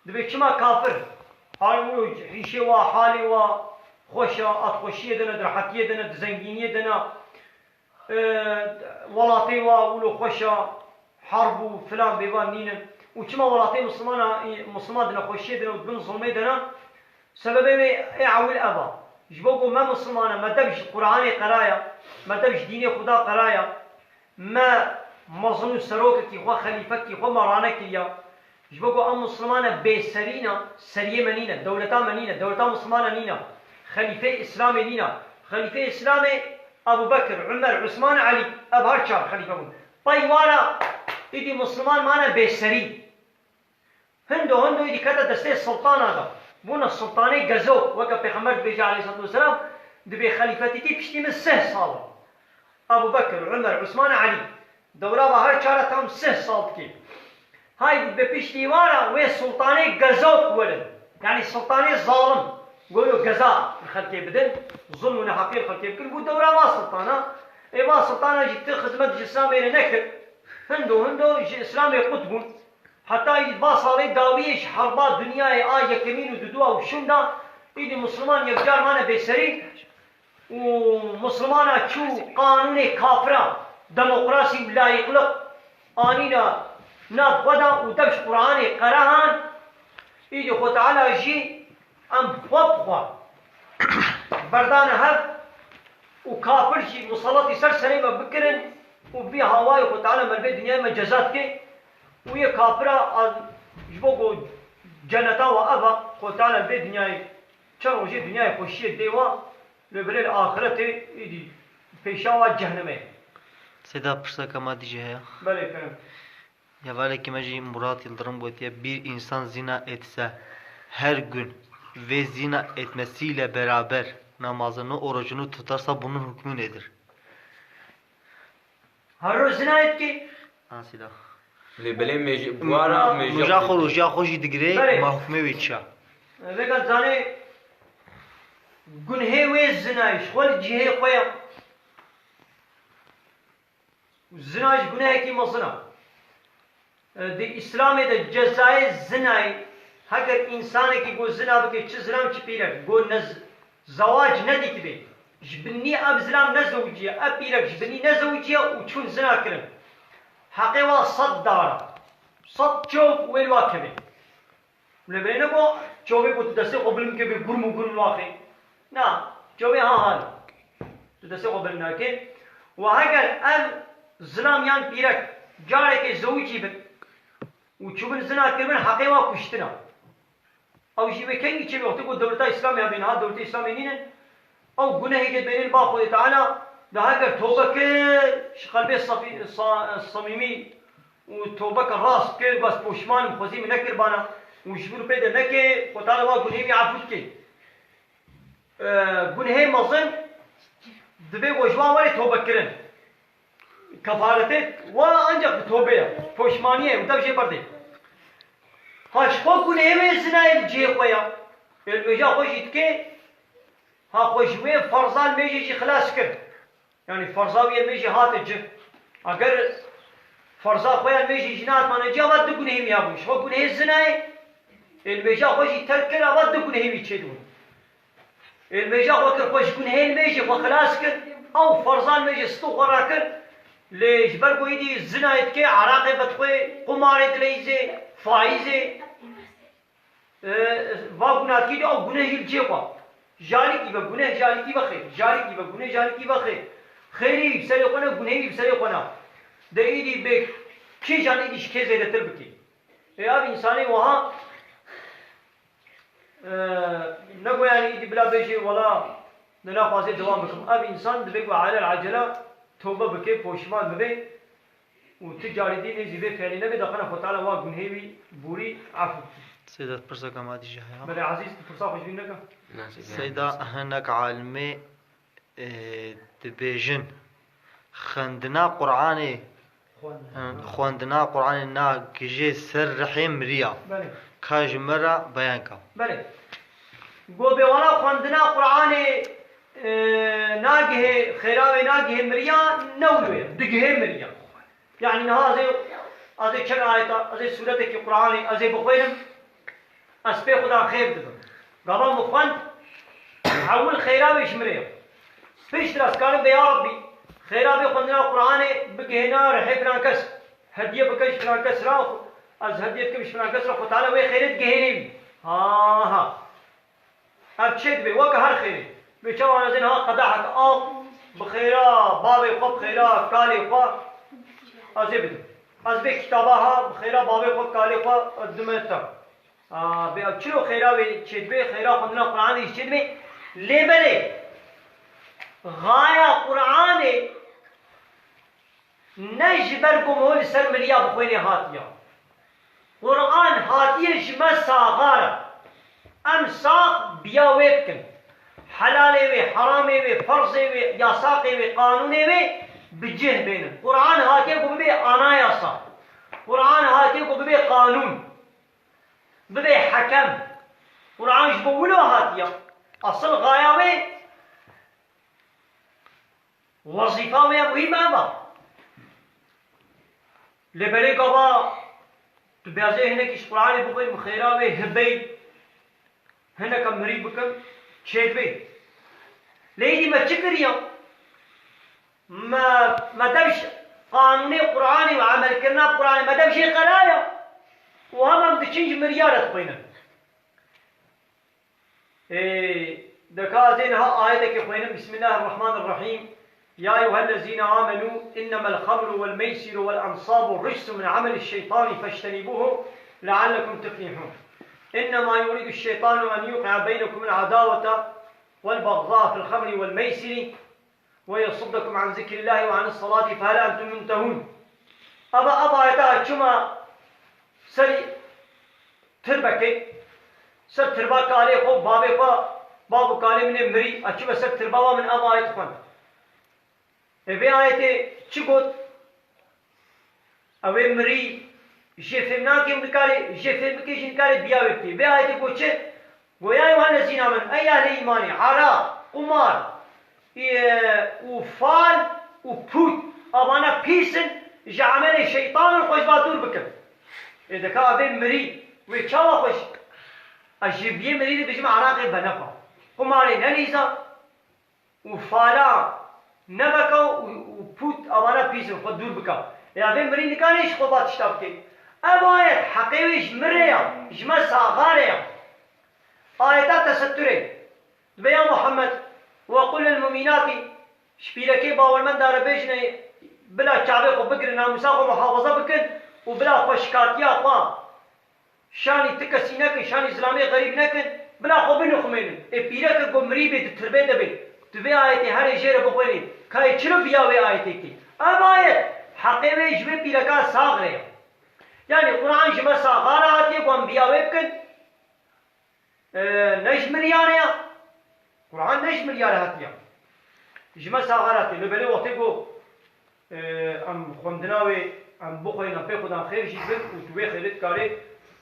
Dibê çima kafir? Hal û hîşê wa, halê wa xweş a, atxweşiyê de ne, di rehetiyê de ne, di zengîniyê de ne. E, welatê wa wilo xweş a, herb û filan bêvan nînin. Û çima welatê Mislimana, Misliman di nexweşiyê de ne û di bin zulmê de ne? Sebebê wê ê ewil ev a. Ji bo ku me Misliman e, me dev ji Quranê qeraya, me dev ji dînê Xuda qeraya, me mezin û serokekî xwe, xelîfekî xwe me ranekiriya. Ji bo ku em Misliman e bêserî ne, seriyê me nîne, dewleta me nîne, dewleta Misliman e nîne, xelîfeyê Îslamê nîne. Xelîfeyê Îslamê Ebû Bekir, Umer, Usman, Elî, ev her çar xelîfe bûn. Pey wan re îdî Misliman mane bêserî. Hindo hindo îdî kete destê sultana de. Bûne sultanê gezok, weke Pêxember dibêje aleyhisselatu vesselam, dibê xelîfetîtî piştî min sih sal e. Ebû Bekir, Umer, Usman, Elî. Dewra ve her çar e tam sih sal dikê. Hay bi piştî wan re wê sultanê gezok werin. Yanî sultanê zalim. Goyo geza li xelkê bidin. Zulm û neheqiyê li xelkê bikin. Bû dewra va sultana. Ê va sultana jî ti xizmet ji Îslamê re nekir. Hindo hindo ji Îslamê qut bûn. Heta î va salê dawiyê ji herba dinyayê a yekemîn û dudua û şûnda îdî Misliman yekcar mane bêserî. û Mislimana çû qanûnê kafira, demokrasî û layîqliq anîne nav xwe de û dev ji Quranê qerehan, îdî Xwe Teala jî em xwe bi xwe berdane hev û kafir jî museletî ser serê me bikirin û bi vî hawayê Xwe Teala me li vê dinyayê me ceza dike û yê kafira a, ji bo ku ceneta we ev e, Xwe Teala li vê dinyayê çend rojê dinyayê xweşiyê dê we, Lê belê li axiretê êdî pêşa wa cehnemê. Seyda, pirseka me dî jî heye. Belê, kerem. Hevalekî me jî Murat Yildirim gotiye, bir insan zina etse, her gün ve zina etmesiyle beraber namazını, orucunu tutarsa bunun hükmü nedir? Her roj zina dikê. Ha, Seyda. Lê belê mêj-, buhara mêja Mêja xwe xwe dikê. Roja xwe jî digirê, Belê. Ma hukmê wê çi ya? Vêga zanê gunhê wê zinayê ji xwe li cihê xwe ya. Zina ji gunehekî mezin a. Di Îslamê de cezayê zinayê, heger însanekî got zina bike, çi zilam çi pîrek, got ne z-, zewac nedîtibe, ji binî ev zilam nezewiciye, ev pîrek ji binî nezewiciye û çûn zina kirin. Heqê wa sed dar e. Sed çov wê li wa kevê. Lê belê ne ku çovê ku tu destê xwe bilind ke bê gurm û gurm naxê. Na, çovê ha hal. Tu destê xwe bilind nake. Û heger ev zilam yan pîrek carekê zewicî bin û çûbin zina kirbin, heqê wa kuştina. Ew jî wê kengî çê wextê ku dewleta Îslamê hebê, niha dewletê Îslamê nîne. Ew gunehê ke dibêne li ba Xwedê Teala, da heger tobe kir, ji qelbê safî, sa-, samîmî û tobeke rast kir, bes poşman im, xwezî min nekirbana û ji vir pê de neke, Xwedê Teala wa gunehê wî efû dike. e, gunehê mezin, divê ku ji wan were tobekirin. Kefaretê wa ancak bi tobe ye, poşmaniyê û dev jê berdê. Ha ji xwe gunehê wê zinayê li cihê xwe ya. Ê li mêja xwe jî dike, ha xwe ji wê ferza li mêjê jî xilas kir. Yanî ferza wî ê li mêjê hate cih. Eger ferza xwe ya li mêjê jî nehatmane cih, ava du gunehê wî hebûn. Ji xwe gunehê zinayê, ê li mêja xwe jî terk kir, ava du gunehê wî çêdibûn. Ê li mêja xwe kir, xwe ji gunehê li mêjê xwe xilas kir. Ew ferza li mêjê stû xwe rakir. Lê ji ber ku êdî zinayê dike, eraqê vedixwe, qumarê dileyîzê, faîzê, e, va guna dikê dî, ew guneh jî li cihê xwe. Jarîkî ve guneh, jarîkî ve xêr. Jarîkî ve guneh, jarîkî ve xêr. Xêrê wî bi serê xwe ne, gunehê wî bi serê xwe ne. De êdî bê kê jan êdî ji kê zêdetir bikê. Ê ev însanê wiha, e, ne ku yanî êdî bila bêjê wela ne naxwazê dewam bikim. Ev însan divê ku alel acele tewbe bike, poşman bibe û tu carî dî nêzî vê fiilê nebe, daxana Xwe Teala wa gunhê wî borî efû bike. Seyda, pirseka me dî jî heye. Belê Ezîz, tu pirsa xwe ji bîr neke. Seyda, hinek alimê, e, dibêjin, xwendina Qur'anê, xwendina Qur'anê nagihê ser rihê miriya. Belê. Ka ji me re beyan ka. Belê. Go bê wala xwendina Qur'anê, e, nagihê, xêra wê nagihê miriya, ne wilo ye, digihê miriya. Yanî niha ez ê, ez ê çend ayeta, ez ê sûretekî Qur'anê ez ê bixwînim, ez pê xwe de xêr dibim. Gava min xwend, ewil xêra wê ji min re ye. Piştre ez karim bê ya Rebbî, xêra vê xwendina Qur'anê bigihêne rihê filan kes. Hediye bike ji filan kes re, ez hediye dikim ji filan kes re, Xwe Teala wê xêrê digihênê wî. Ha, ha. Ev çê dibe, weke her xêrê. Bê çawa ez ê niha qedehek av bi xêra bavê xwe, bi xêra kalê xwe ez ê bidim. Ez vê kitaba ha bi xêra bavê xwe, kalê xwe ez dime te. A, bê ev çilo xêra wê çê dibe, xêra xwendina Qur'anê jî çê dibe. Lê belê, xaya Qur'anê ne ji ber ku min li ser miriya bixwênê hatiye. Qur'an hatiye ji me saxa re. Em sax biya wê bikin. Helalê wê, heramê wê, ferzê wê, yasaqê wê, qanûnê wê bi cih bênin. Qur'an hatiye ku bibe anayasa. Qur'an hatiye ku bibe qanûn. Bibe hekem. Qur'an ji bo wilo hatiye. Asıl xaya wê Wezîfa me ya muhîm ev e. Lê belê gava tu bêjê hinekî ji Qur'anê bixwînim, xêra wê hibey, hineka mirî bikim, çêdibê. Lê êdî me çi kiriye? Me, me dev ji qanûnê Qur'anê û emelkirina Qur'anê me dev jê qeraya. Û hema em diçin ji miriya re dixwînin. Ê, deka ez ê niha ayetekê xwînim. Bismillahirrahmanirrahîm. Ya eyyuhellezîne amenû innemel xamru vel meysiru vel ensabu ricsun min ameliş şeytani fectenibûhu leallekum tuflihûn. İnnemâ yuriduş şeytanu en yuqi'a beynekumul adâvete vel bagzâ fil xamri vel meysiri ve yasuddakum an zikrillahi ve anis salati fehel entum muntehun. Ava, ava ayeta çima ser tirbekê, ser tirba kalê xwe, bavê xwe, bav û kalê min ê mirî, a çima ser tirba wa min ava ayet xwend. E, vê ayetê çi got? Ew ê mirî jê fêm nake û nikare, jê fêm bike jî nikare biya wê bike. Vê ayetê got çi? Got, ya eyyuhellezîne amenû, ey ehlê îmanê, eraq, qumar, e, û fal û pût, avana pîs in, ji emelê şeytan in, xwe ji va dûr bikin. Ê deka vê mirî, wê çawa xwe ji, ez ji biyê mirî dibêjim eraqê venefa. Qumarê nelîza, û fala neveka û, û pût avana pîs in, xwe dûr bika. Ya vê mirî nikare ji xwe va tişta bike. Ev ayet heqê wê ji min re ya, ji me saxa re ya. Ayeta tesetturê. Dibe ya Muhammed, ve qul lil mu'minatî, ji pîrekê bawermenda re bêjine, bila çavê xwe bigirin, namûsa xwe muhafaza bikin û bila xweşikatiya xwe Şanî ti kesî nekin, şanî zilamê xerîb nekin, bila xwe binixumênin. Ê pîreke ku mirî bê di tirbê de bê, tu vê ayetê herê jê re bixwênî, kayê çilo biya wê ayetê kê? Ev ayet heqê wê ji vê pîreka sax re ye. Yanî Quran ji me saxa re hatiye ku em biya wê bikin, e, ne ji miriyan re ya. Quran ne ji milyarê hatiye. Ji me saxar hatiye. Lê belê wextê ku, e, em xwendina wê, em bixweynin, em pê xwe dan xêr jî bin û tu wê xêrê dikarê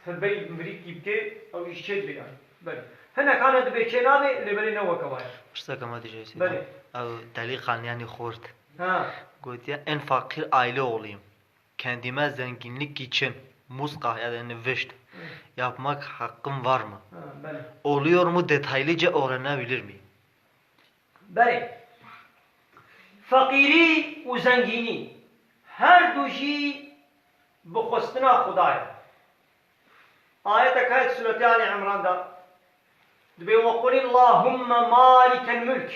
hilberî mirîkî bikê, ew jî çê dibe yani. Belê. Hinek hane dibê çê nabe, lê belê ne weke wa ye. Pirseka me dijê Seyda. Belê. Ew Delî Xanliyanî Xort. Ha. Gotiye, en fakir aile oğluyum. Kendime zenginlik için muska ya da nivişt yapmak hakkım var mı? Ha, belê. Oluyor mu, detaylıca öğrenebilir miyim? Belê. Feqîrî û zengînî her du jî bi xwestina Xuda ye. Ayetek heye di Sûretê Alî Imran de dibê, "Ve qulillahümme malikel mülk."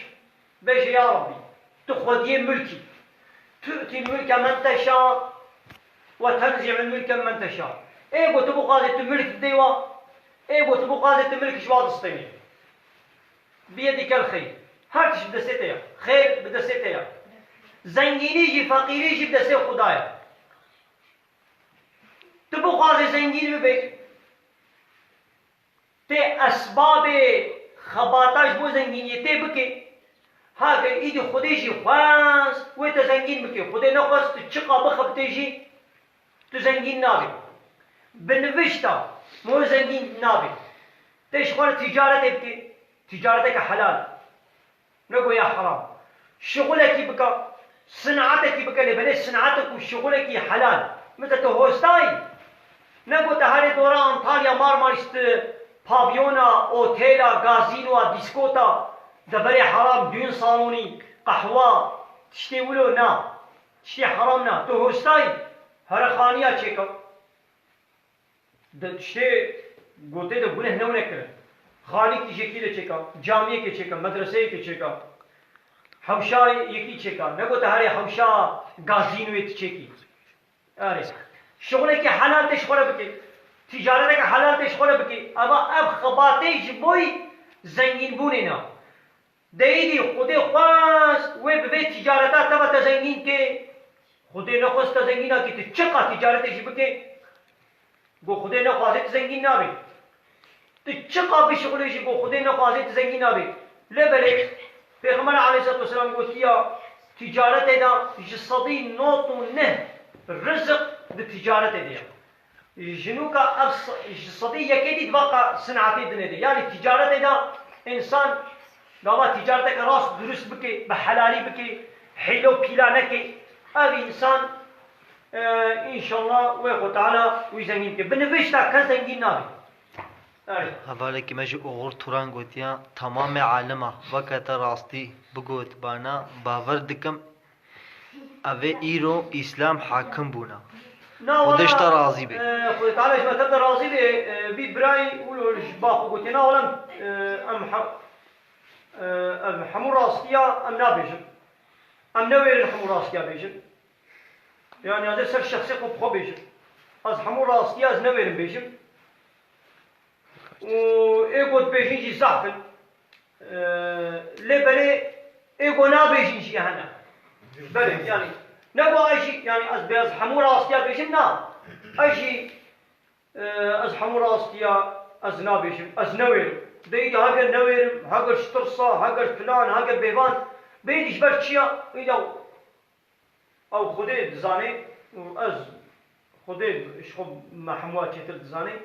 Bêje, ya Rabbî, tu xwediyê milk î. Tu'til mülke men teşâ ve tenzi'ul mülke men teşâ. Ê ku tu bixwazê tu milk didê wa, ê ku tu bixwazê tu milk ji wa distênê. Biyedikel xeyr. Her tişt bi destê te ye. Xêr bi destê te ye. Zengînî jî, feqîrî jî bi destê Xuda ye. Tu bixwazî zengîn bibî, tê esbabê xebata ji bo zengîniyê tê bikê. Hake îdî Xwedê jî xwest wê te zengîn bikê. Xwedê nexwest tu çiqa bixebitê jî tu zengîn nabî. Bi nivişta min zengîn nabî. Tê ji xwe re tîcaretê bikê. Tîcareteke helal. Nego ya heram. Şixulekî bike, sinatekî bike, lê belê sinatek û şixulekî helal. Mesela tu hostayî. Nego te herê dora Antalya, Marmarîs tu pavyona, otela, gazînoa, dîskota, deverê heram, düğün salonî, qehwa, tiştê wilo na. Tiştê heram na. Tu hostayî, here xaniya çêke. Di tiştê gotê de guneh newne kirin. Xanîkî jekî de çêka, camiyekê çêka, medreseyekê çêka, hewşa yekî çêka. Negote herê hewşa gazînoyê tu çêkî. Erê. Şixulekî helal tê ji xwe re bikê. Tîcareteke helal tê ji xwe re bikê. Eva ev xebatê ji boy zengînbûnê ne. Deyîdî Xwedê xwest wê bi vê tîcareta te ve te zengîn kê. Xwedê nexwest te zengîn nakî, tu çiqa tîcaretê jî bikê. Go Xwedê nexwazê tu zengîn nabî. Tu çiqa bişixulê jî go Xwedê nexwazê tu zengîn nabî. Lê belê Pêxember aleyhisselatu vesselam gotiya, tîcaretê de ji sedî nod û neh rizik di tîcaretê de ye. Ji nûka ev s-, ji sedî yekê dî di vaka sinatê dinê de. Yanî tîcaretê de însan gava tîcareteke rast durust bike, bi helalî bike, hîle û pîla neke. Ev însan, e, înşallah wê Xwe Teala wî zengîn bike. Bi nivişta kes zengîn nabe. Erê. Hevalekî me jî Oxur Turan gotiya, tamamê alima weke te rastî bigot bana, bawer dikim, Evê îro Îslam hakim bûna. Na, Xwedê ji te razî bê. E, Xwedê Teala ji me te de razî bê. E, vî birayî wilo ji ba xwe gotiye, na, wela, e, em he-, e, em hemû rastiya em nabêjin. Em newêrin hemû rastiya bêjin. Yani ez ê ser şexsê xwe bi xwe bêjim. Ez hemû rastiya ez newêrim bêjim. Û ê ku dibêjin jî zehf in. E, lê belê ê ku nabêjin jî hene. Belê, yani, ne ku ez jî, yani, ez bê ez hemû rastiya bêjim, na. Ez jî, e, ez hemû rastiya ez nabêjim, ez newêrim. Bêyî de heger newêrim, heger ji tirsa, heger filan, heger bêvan, bêyî de ji ber çi ya? Îda Ew Xwedê dizanê û ez Xwedê ji xwe me hemûya çêtir dizanê.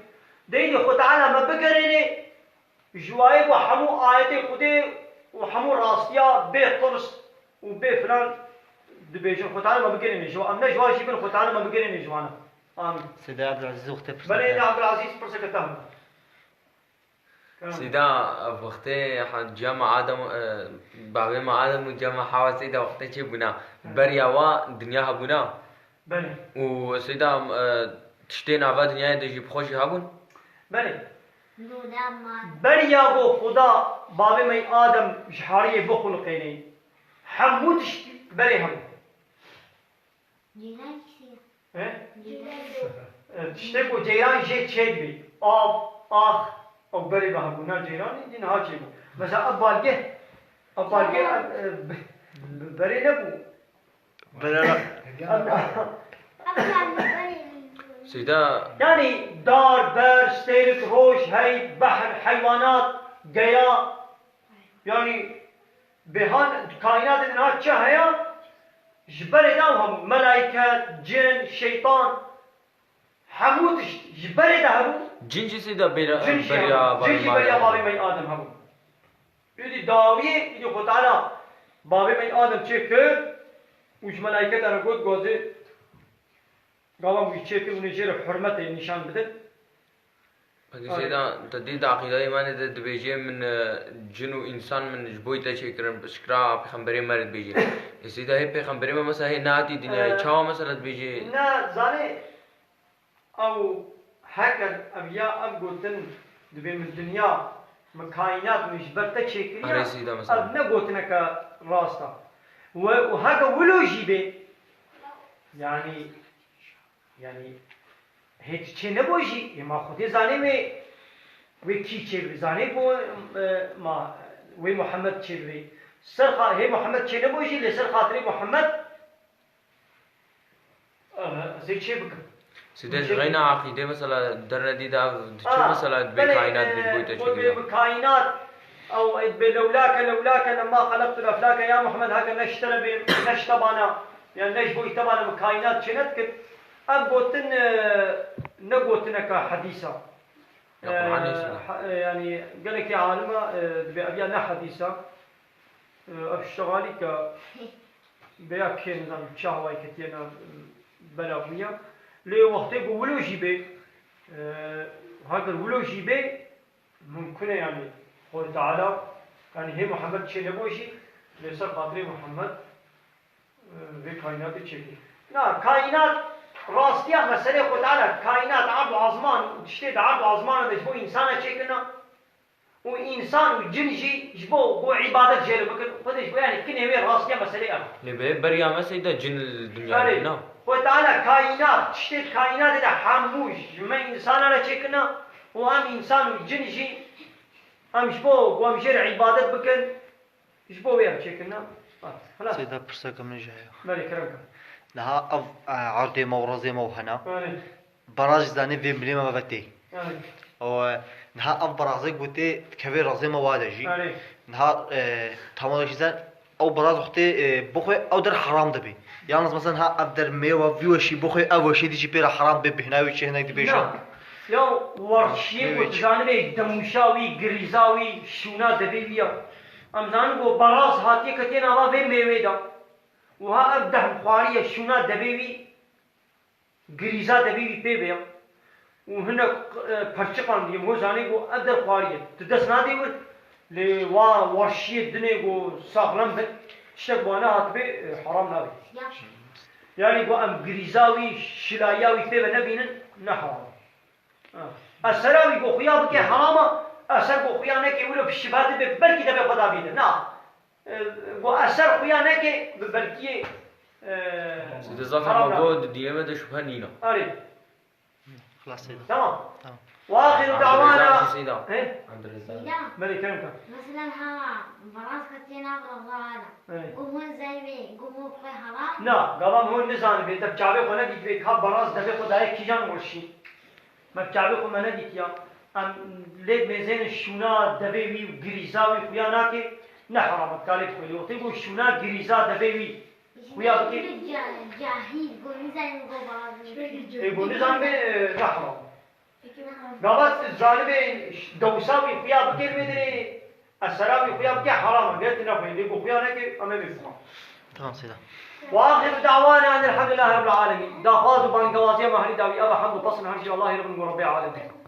Deyî Xwe Teala me bigerênê ji wayê ku hemû ayetê Xwedê û hemû rastiya bê tirs û bê filan dibêjin. Xwe Teala me bigerênê ji wan. Em ne ji wan jî bin, Xwe Teala me bigerênê ji wan. Amin. Seyda Abdulaziz wextê pirsa Belê, kir. Abdulaziz pirseke te hebe. Seyda, ev wextê ha-, ciya me Adem, e, bavê me Adem û ciya me Hewa Seyda wextê çê bûna. Beriya wa dinya hebûna. Belê. Û Seyda, e, tiştê nava dinyayê de jî bi xwe jî hebûn? Belê. Beriya ku Xuda bavê me Adem ji hariyê bixulqênê, hemû tişt berê hebû. Ceyran kî ye? He? Ceyran. E, tiştê ku ceyran jê çêdibî. Av, ax, ew berê ve hebûna ceyranê, dî niha çêbû. Mesela ev balgeh, ev balgeh, ev, e, b-, b-, berê nebû. Berara. Seyda. Yani dar, ber, stêrik, roj, hey, behr, heywanat, geya, Yanî bêhan kaînatê de niha çi heye? Ji berê de hemû, melaiket, cin, şeytan, hemû tişt ji berê de hebû. Cin jî sê de beriya, cin jî beriya hebû. Cin jî beriya bavê me Adem hebû. Îdî dawiyê, îdî Xwe Teala bavê me Adem çêkir û ji melaîketa re got, gazê gavan wî çêkir û nê jê re hurmetê nîşan bidin. Peki Seyda, te dî di aqîdayê me de dibêje min, e, cin û însan min ji bo te çêkirin, şikra pêxemberê me re dibêje. E Seyda, hê pêxemberê me mesela hê nehatî dinyayê, e, çawa mesela dibêje? Ne, zanê, ew heker ev ya ev gotin dibê min dinya, min kaînat min ji ber te çêkiriya, erê Seyda mesela, ev ne gotineke rast e. We û heke wilo jî bê, yanî, yanî, hê tu çê nebû jî, ê ma Xwedê zanê wê, wê kî çêbibê, zanê ku, e, ma, wê Muhammed çêbibê. Ser xa-, hê Muhammed çênebû jî, lê ser xatirê Muhammed, e, ez ê çê bikim. Seyda, ji xeyna aqîdê mesela dernedî de ev diçe, mesela dibê kaînat bê ji bo te çêkiriya. Kaînat, ew ê dibê lewlake, lewlake lema xelektul eflake, ya Muhammed heke ne ji te re bê, ne ji te bana, yani ne ji bo te bana min kaînat çênedikir. Ev gotin, e, ne gotineke hedîs e. Ya Qur'anê, e, Seyda. Ha-, e, yanî gelekî alima, e, dibê ev ya ne hedîs e. E, ev şixalî ke bêya kê nizanim çi hawayê ketiye na, e, bela bûye. Lê wextê ku wilo jî bê, e, heger wilo jî bê, mumkin e, yanî Xwedê Teala, yanî hê Muhammed çênebo jî, lê ser xatirê Muhammed, e, vê kaînatê çêkir. Na, kaînat, rastiya meselê Xwedê Teala, kaînat, erd û azman, tiştê di erd û azmana de ji bo însana çêkirina û însan û cin jî ji bo ku îbadet jê re bikin, Xwedê ji bo, yanî kinê wê rastiya meselê ev. Lê bê beriya me Seyda cin li dinya, erê, ne? Xwedê Teala kaînat, tiştê di kaînatê de hemû ji me însana re çêkirina û em însan û cin jî em ji bo ku em jê re îbadet bikin, ji bo wê em çêkirina. Bas, xelas. Seyda, pirseke min jî heye. Belê, kerem ke. Niha ev, e, erdê me û rezê me û hene. Belê. Beraz jî zanê vê milê me ve tê. Erê. Û, e, niha ev berazê gotê dikeve razê me wa de jî. Erê. Niha, e, tamam jî zen ew beraz wextê, e, bixwe ew der heram dibe. Yalnız mesela niha ev der mêwa vî weşî bixwe ev weşê dî jî pê re heram be bihna wî çi hinek dibêje. Na. Ya werşiyê ku tu zanibê demûşa wî, girîza wî, şûna devê wî ya. Em zanin ku beraz hatiye ketiye nava vê mêwê de. Wiha ev dehm xwariye şûna devê wî. Girîza devê wî pê bêya û hinek, e, perçiqan diye, ho zanê ku ev der xwariye. Tu dest nadê wir, lê wa werşiyê dinê ku saxlem bin, tiştek wa nehatibê, e, heram nabe. Yanî ku em girîza wî, şilayiya wî pê ve nebînin, ne heram. Ha. Esera wî ku xuya bike heram e, eser ku xuya neke wilo bi şibhati be, belkî devê xwe da bîne. Na. E, ku eser xuya neke, bi belkiyê, e, Seyda, zafê heram me nabe. Got, di dînê me de şubhe nîne. Erê. Xilas Seyda. Tamam. Tamam. Wa axiru da'wana. Abdurrezzaq Seyda. He? Abdurrezzaq. Seyda. Belê, kerem ke. Mesela ha, beraz ketiye nav reza hala. Evet. Û hûn zeyvê, û hûn xwe heram. Na, gava hûn nizanibê, te bi çavê xwe nedîtibê, ka beraz devê xwe daye kîjan werşî. Me bi çavê xwe me nedîtiya. Em lê mêzên şûna devê wî û girîza wî xuya nake, ne heram e, dikarê bixwînî. Wextê ku şûna girîza devê wî xuya bike. Ca-, cahîl, ku nizanî ku bazı. Ê, ku nizanî, e, ne heram e. Gava tu zanibê dewsa wî xuya bike li wê dirê, esera wî xuya bike heram e. Ger tu nexwînî, lê ku xuya neke, em ê bê bixwe. Tamam Seyda. Wa axiru da'wana enelhamdülillahi rabbil alemin. Daxwaz û bangewaziya me herî dawî ev e, hemd û pesn her jî Allahê re bin ku Rebbê alemîn.